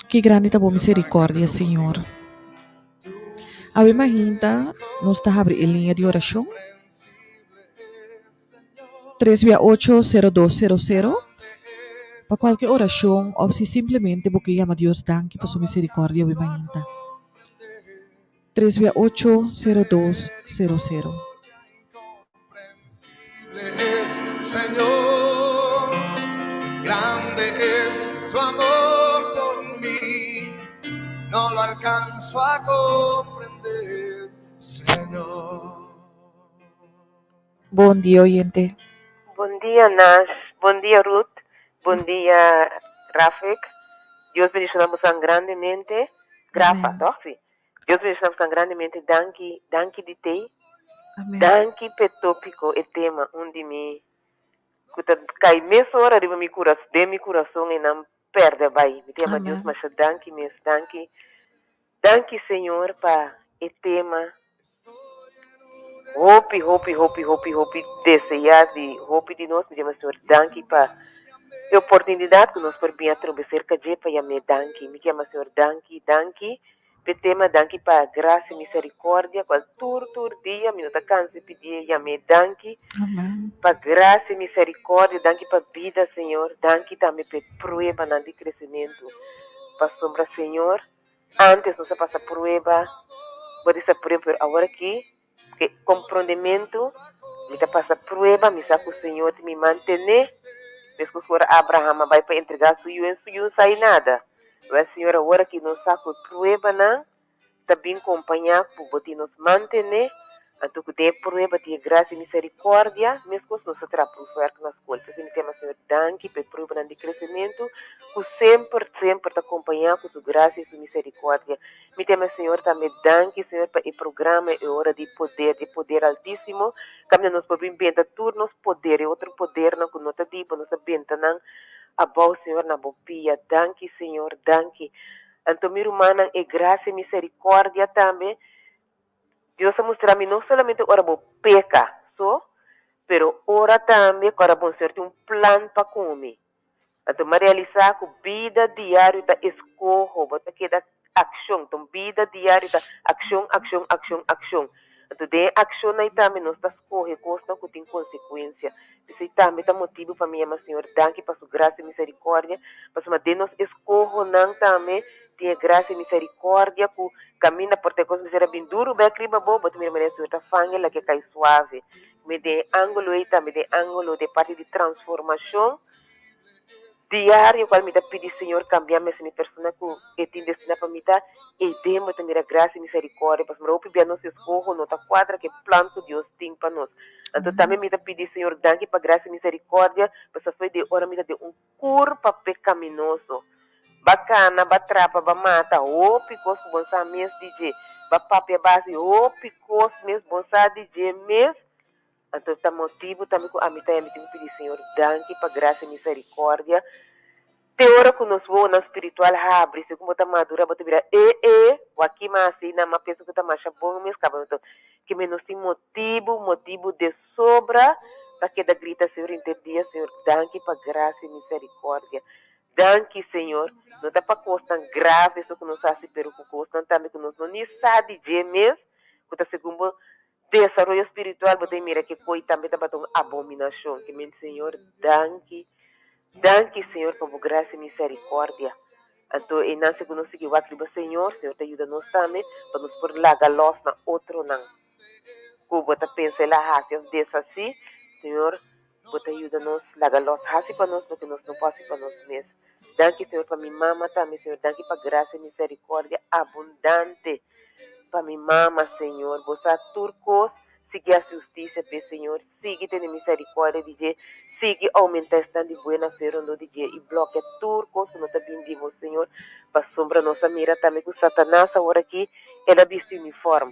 Ki grandi ta bo misericordia, Señor. Awe mahinta nos ta habri e liña di oracion. 3 via 8 0200 pa cualke oracion of si simplemente bo ke yama Dios danki pa su misericordia awe mahinta. 3 via 8 0200. Señor, grande es tu amor por mí, no lo alcanzo a comprender, Señor. Bon dia oyente. Bon dia Nash, bon dia Ruth, bon dia Rafik. Dios bendiciona bosan grandemente. Grafa, toch? Sí. Dios bendiciona bosan grandemente. Danki, danki di tei. Amen. Danki p'e tópiko, e tema, un di mi ku ta kai mesora riba mi kuras, den mi kurason i nan pèrdè bai. Mi ta yama Dios Amen. masha danki mes. Danki, danki Señor pa e tema. Hopi, hopi, hopi, hopi, hopi deseá di hopi di nos. Mi ta yama Señor danki pa e oportunidat ku nos por bin atrobe serka dje pa yam'é danki. Mi ta yama Señor danki, danki p'e tema, danki pa grasia i misericordia kual tur tur dia mi no ta kansa di pidié yam'é danki Amen. pa grasia i misericordia, danki pa bida Señor, danki tambe p'e pruebanan di kresementu. Pasobra Señor, Antes nos a pasa prueba, bo di sa prueba, pero awor aki, ku e komprondementu, mi ta pasa prueba, mi sa ku Señor tin mi mantené, meskos ku ora Abraham a bai pa entregá su yu, en su yu no sa nada. Wèl, Señor, awor aki nos sa ku e pruebanan ta bin kompañá ku bo tin nos mantené, Anto ku den e prueba di e grasia i miserikòrdia, meskos nos ta traha proefwerk na skol. P'esei mi tema Señor danki pa e pruebanan di kresementu ku semper, semper ta kompañá ku su grasia i su miserikòrdia. Mi tema Señor tambe danki, Señor, pa e programa E Ora di Poder, di Poder Altísimo, kaminda nos por bin benta tur nos poder, e otro podernan ku no ta di bo, nos ta benta nan abou, Señor, na bo pia. Danki, Señor, danki. Anto mi rumannan, e grasia i miserikòrdia tambe Dios a mustra mi no solamente ora bo peca so, pero ora tambe cu ora bo Señor tin un plan pa cu mi. Anto mi a realisa cu bida diario ta escoho, bo ta keda accion, ton bida diario ta accion, accion, accion, accion. Anto den e akshonnan ei tambe nos ta skohe kosnan ku tin konsekuensia. P'esei tambe ta motibu pa mi yama Señor danki pa su grasia i miserikòrdia, pasobra den nos eskohonan tambe tin e grasia i miserikòrdia ku kaminda por ta e kos mester a bin duru bèk riba bo, bo ta mira manera Señor ta fang'e lag'e kai suave. Mi den e ángulo ei tambe, den e ángulo den parti di transformashon diario kual mi ta pidi Señor kambia mi hasi mi persona ku e tin destina pa mi ta, ei den bo ta mira grasia i miserikòrdia pasobra hopi bia nos eskoho no ta kuadra ku e plan ku Dios tin pa nos. Anto tambe mi ta pidi Señor danki pa grasia i miserikòrdia pasobra foi den ora mi ta den un kurpa pekaminoso. Ba kana, ba trapa, ba mata, hopi kos ku bon sa mes di dje. Ba papia basi hopi kos mes bon sa di dje mes. Anto ta motibu tambe ku ami ta yami tin ku pidi Señor danki pa grasia i miserikòrdia. Te ora ku nos wowonan spiritual habri, segun bo ta madura bo ta bira e e, wak kima hasi nan, m'a pensa ku ta masha bon mes kaba anto ke mi nos tin motibu, motibu de sobra pa keda grita Señor henter dia, Señor danki pa grasia i miserikòrdia. Danki Señor, no ta pa kosnan grave so ku nos hasi pero ku kosnan tambe ku nos no ni sa di dje mes, ku ta segun bo desaroyo spiritual bo ta mira ke koi tambe tabata un abominashon. Ke men Señor danki, danki Señor pa bo grasia i misericordia. Anto einan segun nos sigui wak riba Señor, Señor ta yuda nos tambe pa nos por laga los na otronan ku bo ta pensa el a hasi of deshasi, Señor Bo ta yuda nos laga los hasi pa nos loke nos no por hasi pa nos mes. Danki, Señor, pa mi mama tambe, Señor. Danki pa gracia y misericordia abundante pa mi mama, Señor. Bo sa tur cos. Sigui haci husticia p'e, Señor. Sigui tene misericordia di dje. Sigui aumenta esnan di buena fe rondó di dje y blokia tur cos cu no ta bin di bo, Señor. Pasobra nos a mira tambe cu Satanas awor aki, el a bisti uniform.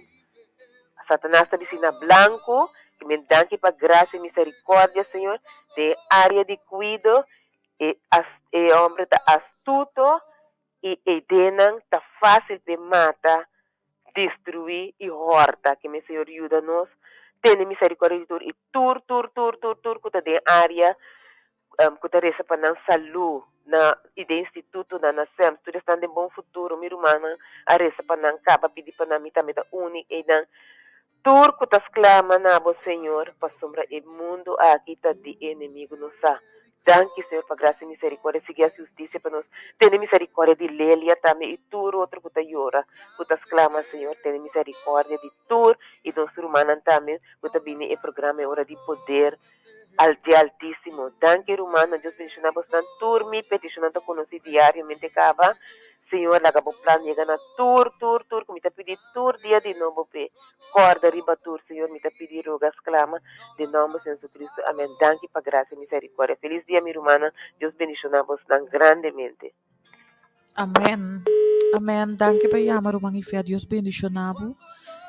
Satanas ta bisti na blanco, ki men danki pa gracia y misericordia, Señor, den e area di cuido, e e hombre ta astuto y e ideanan ta facil p'e mata, destrui y horta. Ki men Señor yuda nos tene misericordia di tur y tur, tur, tur, tur, tur cu ta den area cu ta reza pa nan salú na y den institutonan na SEMS tur esnan den bon futuro mi rumannan a reza pa nan caba pidi pa nan mi tambe ta uni eynan tur cu ta sclama na bo Señor pasobra e mundo aki ta di e enemigo nos sa danki Señor pa gracia y misericordia sigui haci husticia pa nos tene misericordia di Lelia tambe y tur otro cu ta yora cu ta sclama Señor tene misericordia di tur y nos rumannan tambe cu ta bini e programa e ora di poder Al di Altísimo. Danki rumannan, Dios bendiciona bosnan tur mi peticionnan ta conoci diariamente caba. Señor laga bo plan yega na tur tur tur cu mi ta pidi tur dia di nobo p'e corda riba tur Señor mi ta pidi roga sclama den nomber Señor Jesucristo amen danki pa gracia y misericordia feliz dia mi rumannan Dios bendiciona bosnan grandemente. Amen amen danki pa yama ruman Ifea Dios bendiciona bo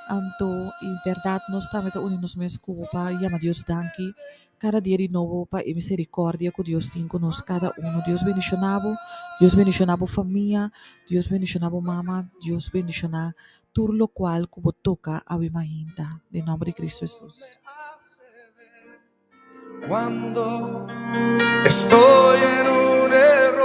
anto y berdad nos tambe ta uni nos mes cu bo pa yama Dios danki cada dia di nobo pa e misericordia cu Dios tin cu nos cada uno Dios bendiciona bo Dios bendiciona bo famia Dios bendiciona bo mama Dios bendiciona tur locual cu bo toca awe mainta den nomber di Cristo Jesus. Cuando estoy en un error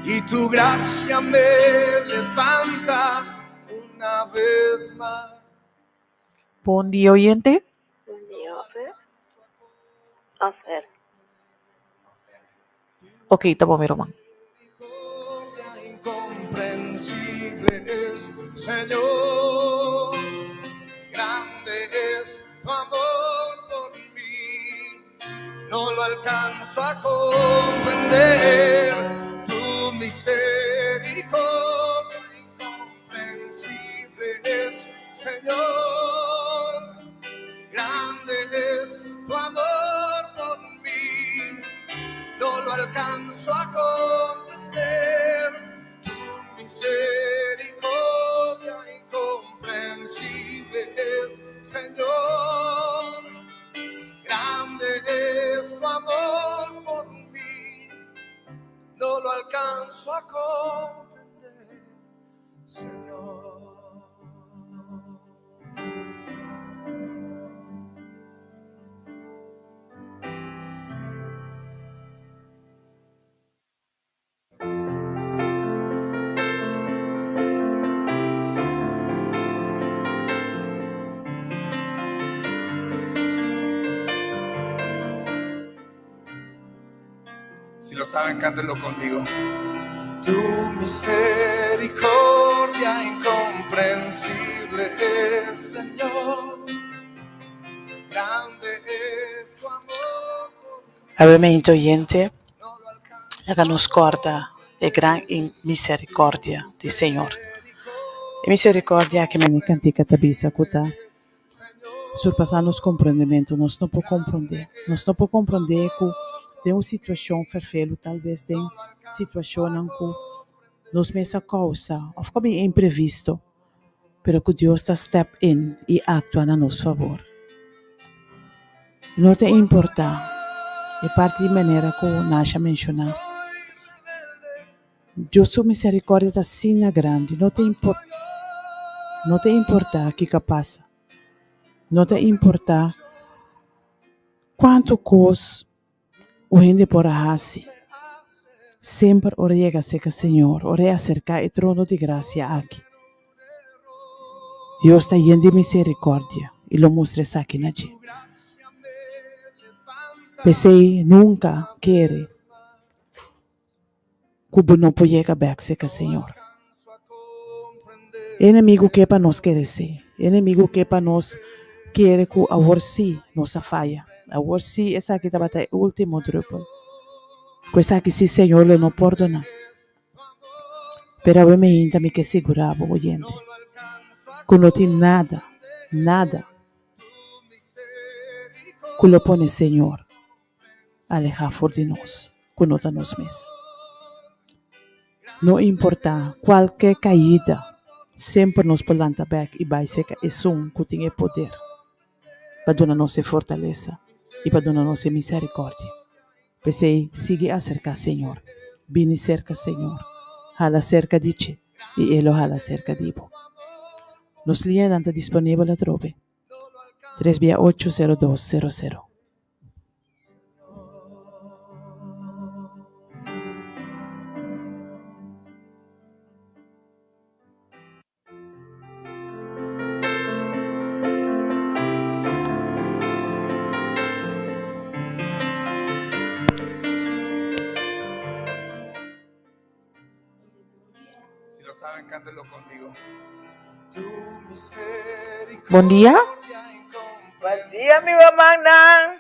y tu gracia me levanta una vez más. Bon dia oyente. Bon dia Ofer. Ofer. Ok, ta bon mi ruman. Incomprensible es, Señor, grande es tu amor por mí. No lo alcanzo a comprender, tu misericordia incomprensible es, Señor. Grande es tu amor por mí, no lo alcanzo a comprender. Tu misericordia incomprensible es, Señor. Grande es tu amor por mí, no lo alcanzo a comprender, Señor. Si lo saben, cántenlo conmigo. Tu misericordia incomprensible es, Señor. Grande es tu amor. Awe mente oyente, laga nos corda e gran misericordia di Señor. E misericordia aki mane cantica ta bisa cu ta surpasa nos comprendemento, nos no por comprende. Nos no por comprende cu den un situacion ferfelu, tal bes den situacionnan cu nos mes a causa of cu a bin imprevisto, pero cu Dios ta step in y actua na nos favor. No ta importa e parti di manera cu Nasha menciona. Dios su misericordia ta asina grandi, no ta no ta importa kico a pasa, no ta importa cuanto cos un hende por a haci, semper ora yega cerca Señor, ora e acerca e trono di gracia aki, Dios ta yen di misericordia y lo mustra esaki na dje. P'esey nunca kere ku bo no por yega bèk serka Señor. E enemigu ke pa nos kere sí. E enemigu ke pa nos kere ku awor sí nos a faya. Awor sí esaki tabata e último drùpel. Ku esaki sí Señor lo no pordoná. Pero awe meinta mi ke sigurá bo, oyente, ku no tin nada, nada ku lo pone Señor alehá for di nos ku no ta nos mes. No importá kualke kaida, semper nos por lanta bèk i bai serka Esun ku tin e poder pa duna nos e fortalesa i pa duna nos e miserikòrdia. P'esei, sigui aserká Señor. Bini serka Señor. Hala serka di dje, i E lo hala serka di bo. Nos liñanan ta disponibel atrobe. Tres bia ocho sero dos sero sero. Bon dia. Bon dia, mi rumannan.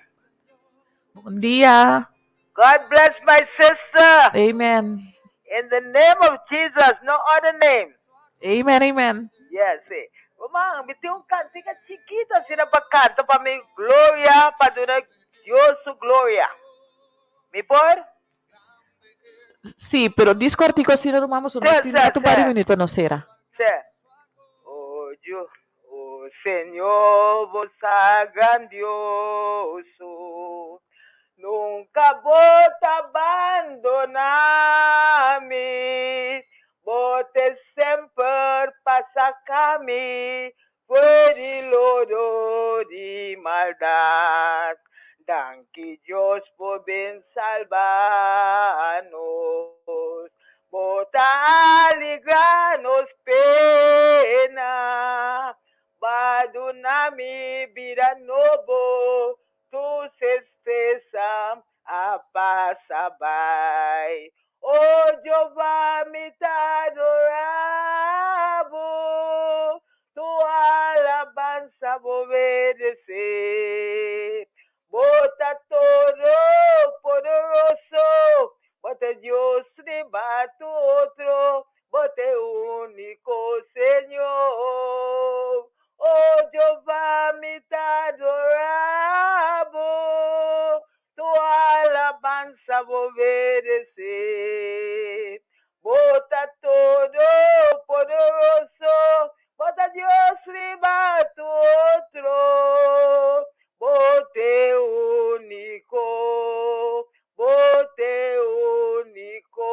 Bon dia. God bless my sister. Amen. In the name of Jesus, no other name. Amen, amen. Yes. Eh. Ruman, mi tin un kantika chikito asina pa kanta pa mi gloria, pa duna Dios su gloria. Mi por? Sí, pero dis kortiko asina ruman pasobra nos tin rato un par di minüt pa nos sera. Sí. Oh, Dios, oh, Señor, bo sa grandioso. Nunca bo ta bandona mi. Bo te semper pa saca mi For di lodo di maldad. Danki Dios por bin salba nos. Bo ta aligra nos pena. Ba duna mi bida nobo. Tur tristesa a pasa bai. O Jehová, mi ta adorá bo, Tu alabansa bo meresé. Bo ta Todopoderoso, bo ta Dios riba tur otro, bo ta e úniko Señor. O Jehová, mi ta adorá bo, Tu alabansa bo meresé. Bo ta Todopoderoso, bo ta Dios riba tur otro. Bo t'e úniko, bo t'e úniko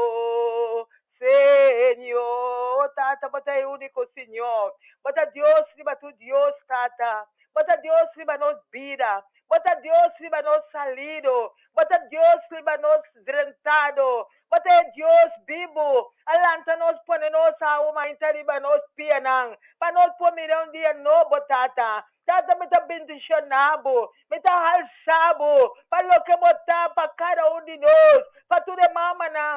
Señor. Tata, bo ta e úniko Señor. Bo ta Dios riba tur dios, Tata. Bo ta Dios riba nos bida. Bo ta Dios riba nos salido. Bo ta Dios riba nos drentado. Bo ta e Dios bibu. A lanta nos pone nos awa mainta riba nos pianan, pa nos por mira un dia nobo, Tata. Tata, mi ta bendiciona bo. Mi ta halsa bo pa loke bo ta pa cada un di nos, pa tur e.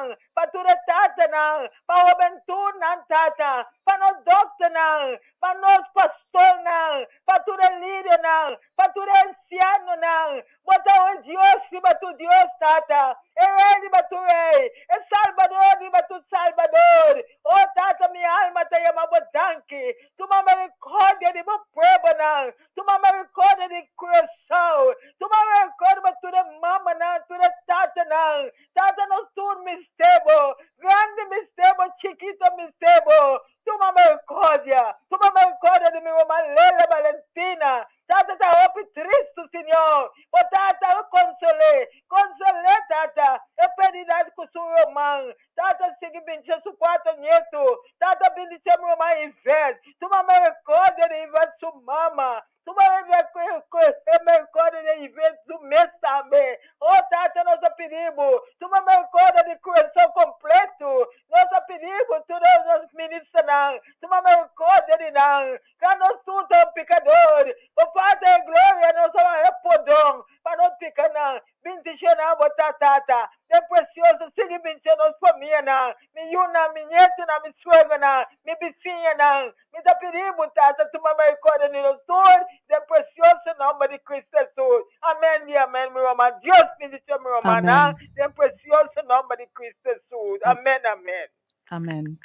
mamanan, pa tur e tatanan, pa hobentutnan, Tata, pa nos dòkternan, pa nos pastornan, pa tur e lidernan, pa tur e ansianonan. Bo ta un Dios riba tur dios, Tata, e Rei riba tur rei, e Salbador riba tur salbador. O Tata, mi alma ta yama Bo danki. Tuma misericordia di Bo pueblonan. Tuma misericordia di Curaçao. Tuma misericordia pa tur e mamanan, tur e tatanan. Tata, nos tur mester Bo. Grandi mester Bo, chikito mester Bo. Tuma misericordia. Tuma misericordia di mi ruman Lela Valentina. Tata ta hopi tristu, Señor. Bo Tata, consol'é. Consol'é, Tata, e perdida cu su ruman. Tata sigui bindisha su cuatro nieto. Tata bindisha mi ruman Ivette. Tuma misericordia di Ivette su mama. Tuma misericordia di Ivette su mes tambe. Oh Tata nos a pidi bo, tuma misericordia di Curaçao completo. Nos a pidi bo tur nos ministernan, tuma misericordia di nan. Ka nos tur ta un picador. Bo falta e gloria nos a haña pordon pa nos picanan. Bendiciona bo ta Tata den precioso sigui bendiciona nos famianan, mi yunan, mi nietonan, mi suegronan, mi bisiñanan. Mi ta pidi bo Tata tuma misericordia di nos tur den precioso nomber di Cristo Jesus. Amen y amen mi ruman. Dios bendiciona mi rumannan Amen. den precioso nomber di Cristo Jesus. Amen amen. Amen.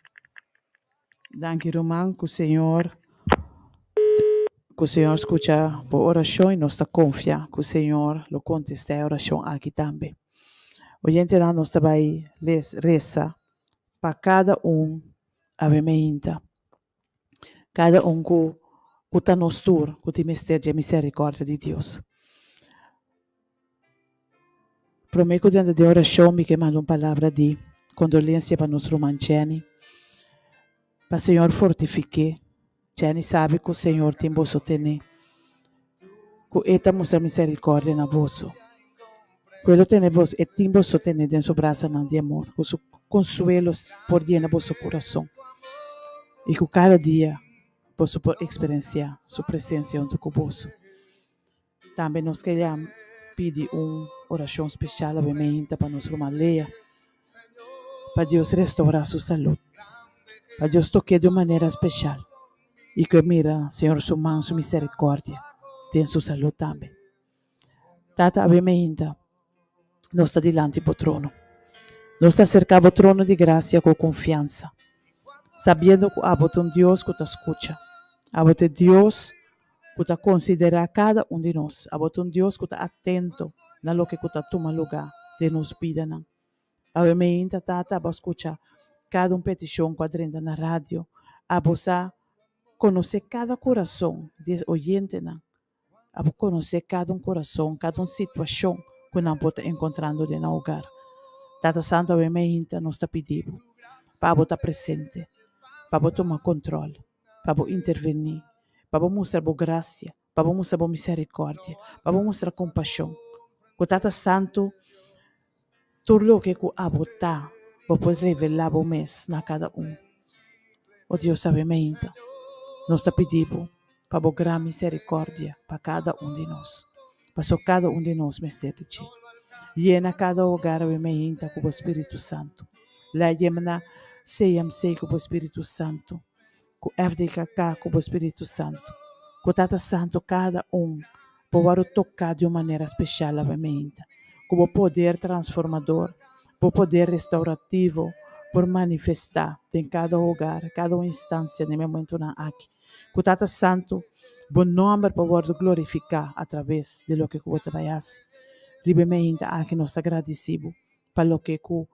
Danki ruman ku Señor ku Señor skucha bo orashon i nos ta konfia ku Señor lo kontestá e orashon aki tambe. Oyentenan nos ta bai les resa pa kada un awe meinta. Kada un ku ku ta nos tur ku tin mester dje miserikòrdia di Dios. Promé ku denter den orashon mi ke manda un palabra di kondolensia pa nos ruman Jenny. Pa Señor fortifik'é. Jenny sabi ku Señor tin boso tené. Ku E ta mustra miserikòrdia na boso. Ku E lo tene boso, E tin boso tené den su brasanan di amor. Ku su konsuelo por yena boso kurason. I ku kada dia boso por eksperensiá su presensia huntu ku boso. Tambe nos ke ya pidi un orashon speshal awe meinta pa nos ruman Lea, pa Dios restourá su salud, pa Dios tok'é di un manera speshal i ku e mira Señor su man, su miserikòrdia den su salud tambe. Tata, awe meinta nos ta dilanti bo trono. Nos ta aserká bo trono di grasia ku konfiansa, sabiendo ku abo ta un Dios ku ta skucha, abo ta e Dios ku ta konsiderá kada un di nos. Abo ta un Dios ku ta atento na loke ku ta tuma lugá den nos bidanan. Awe meinta, Tata, abo a skucha kada un petishon ku a drenta na radio. Abo sa konosé kada kurason di e oyentenan. Abo konosé kada un kurason, kada un situashon ku nan por ta enkontrando den nan hogar. Tata Santu, awe meinta nos ta pidi bo pa abo ta presente, pa bo tuma kontròl. pa bo intervení, pa bo mustra bo grasia, pa bo mustra bo miserikòrdia, pa bo mustra kompashon. Ku Tata Santu, tur loke ku abo ta, bo por revelá bo mes na kada un. O Dios awe mainta, nos ta pidi bo pa bo gran miserikòrdia pa kada un di nos, paso kada un di nos mester di dje. Yena kada hogar awe mainta ku bo Spiritu Santu. La yemna CMC ku bo Spiritu Santu, ku FDKK ku bo Spiritu Santu, ku Tata Santu kada un por wòrdu toká di un manera speshal awe meinta, ku bo poder transformador, bo poder restaurativo por manifestá den kada hogar, kada un instansia den e momentunan aki. Ku Tata Santu, bo nòmber por wòrdu glorifiká atraves di loke ku bo ta bai hasi. Riba e meinta aki nos ta gradisí bo pa loke ku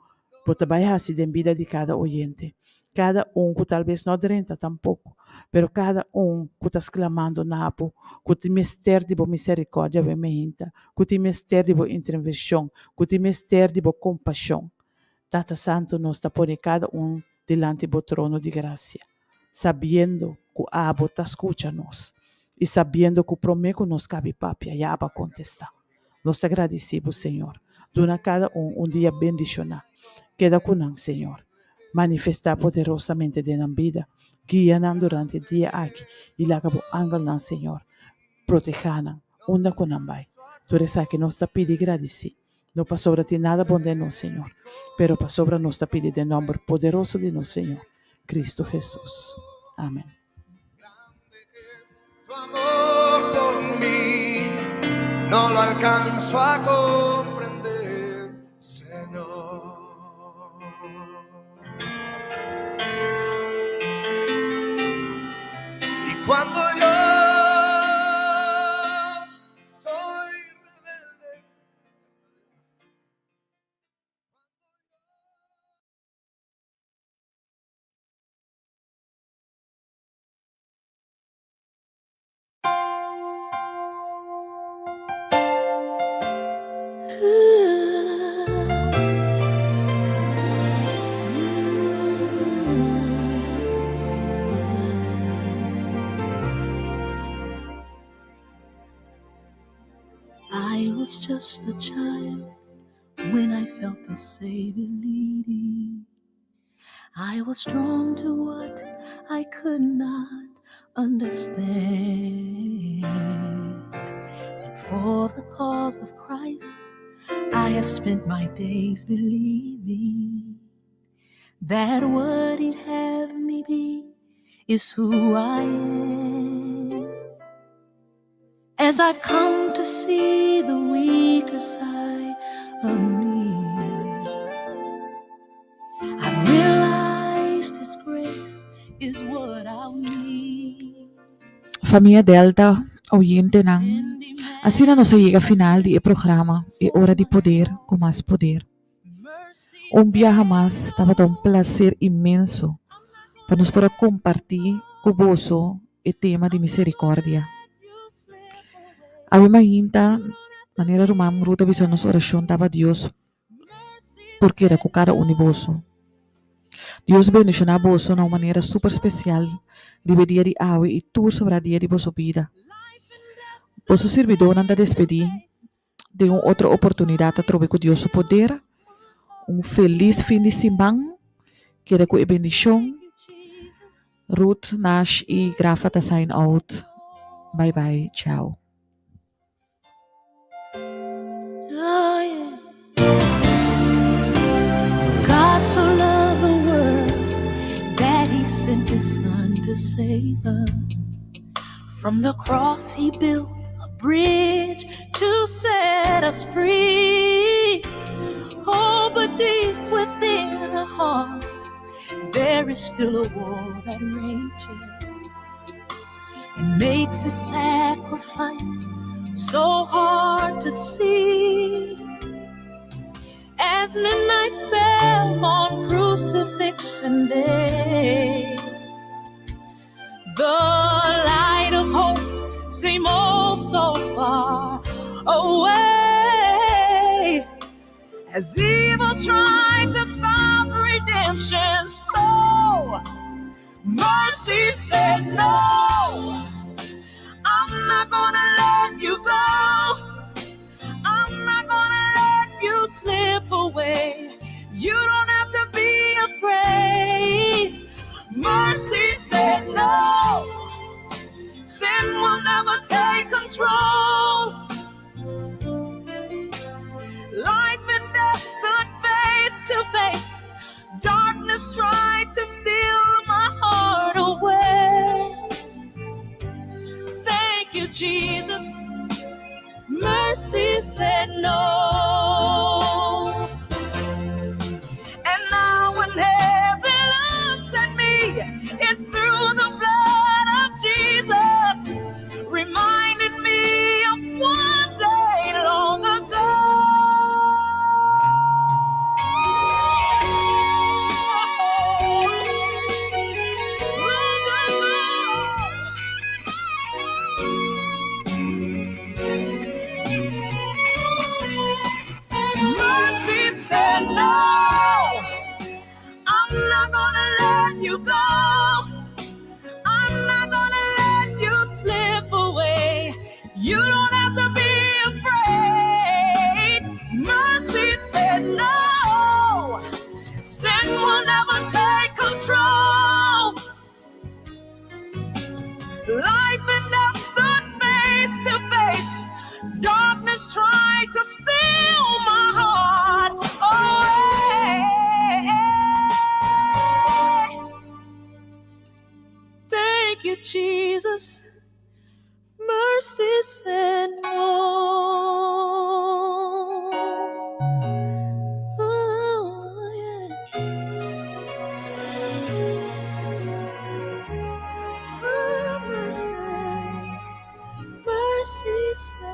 bo ta bai hasi den bida di kada oyente. Kada un ku talbes no drenta tampoko, pero kada un ku ta sklamando na bo, ku tin mester di bo miserikòrdia awe meinta, ku tin mester di bo intervenshon, ku tin mester di bo kompashon. Tata Santu, nos ta pone kada un dilanti bo trono di grasia, sabiendo ku abo ta skucha nos i sabiendo ku promé ku nos kabi papia ya abo a kontestá. Nos ta gradisí bo, Señor. Duna kada un un dia bendishoná. Keda ku nan, Señor. Manifestá poderosamente den nan bida. Guia nan durante e dia aki i laga bo angelnan, Señor, protehá nan unda ku nan bai. Tur esaki nos ta pidi i gradisí. No pasobra tin nada bon den nos, Señor, pero pasobra nos ta pidi den nomber poderoso di nos Señor, Cristo Jesus. Amen. Tu amor por mí no lo alcanzo a comprender, Señor. Y cuando yo soy rebelde, I was just a child when I felt the Savior leading. I was drawn to what I could not understand. And for the cause of Christ, I have spent my days believing that what He'd have me be is who I am. As I've come to see the weaker side of me, I've realized His grace is what I'll need. Famia Delta, oyentenan, asina nos a yega final di e programa E Ora di Poder ku Mas Poder. Un biaha mas tabata un placer inmenso pa nos por a comparti cu boso e tema di misericordia. Awe mainta, manera ruman Ruth a bisa nos oracion taba Dios por keda cu cada un di boso. Dios bendiciona boso na un manera super special riba e dia di awe y tur sobra dia di boso bida. Boso sirbidornan ta despedi den un otro oportunidad atrobe cu Dios su poder. Un feliz fin di siman. Keda cu e bendicion. Ruth, Nash y Grafa ta sign out. Bye bye. Ciao. Oh, yeah. For God so loved the world that he sent his son to save us. From the cross he built a bridge to set us free. Oh, but deep within our hearts, there is still a war that rages and makes a sacrifice so hard to see. As midnight fell on crucifixion day, the light of hope seemed oh so far away. As evil tried to stop redemption's flow, mercy said no. I'm not gonna let you go. I'm not gonna let you slip away. You don't have to be afraid. Mercy said no. Sin will never take control. Life and death stood face to face. Darkness tried to steal my heart away. Thank you, Jesus. Mercy said no. And now when heaven looks at me, it's through the blood of Jesus, reminding me of one day long ago. Long ago. Mercy said no. I'm not gonna let you go. I'm not gonna let you slip away. You don't have to be afraid. Mercy said no. Sin will never take control. Life and death stood face to face. Darkness tried to steal my heart. Mercy said.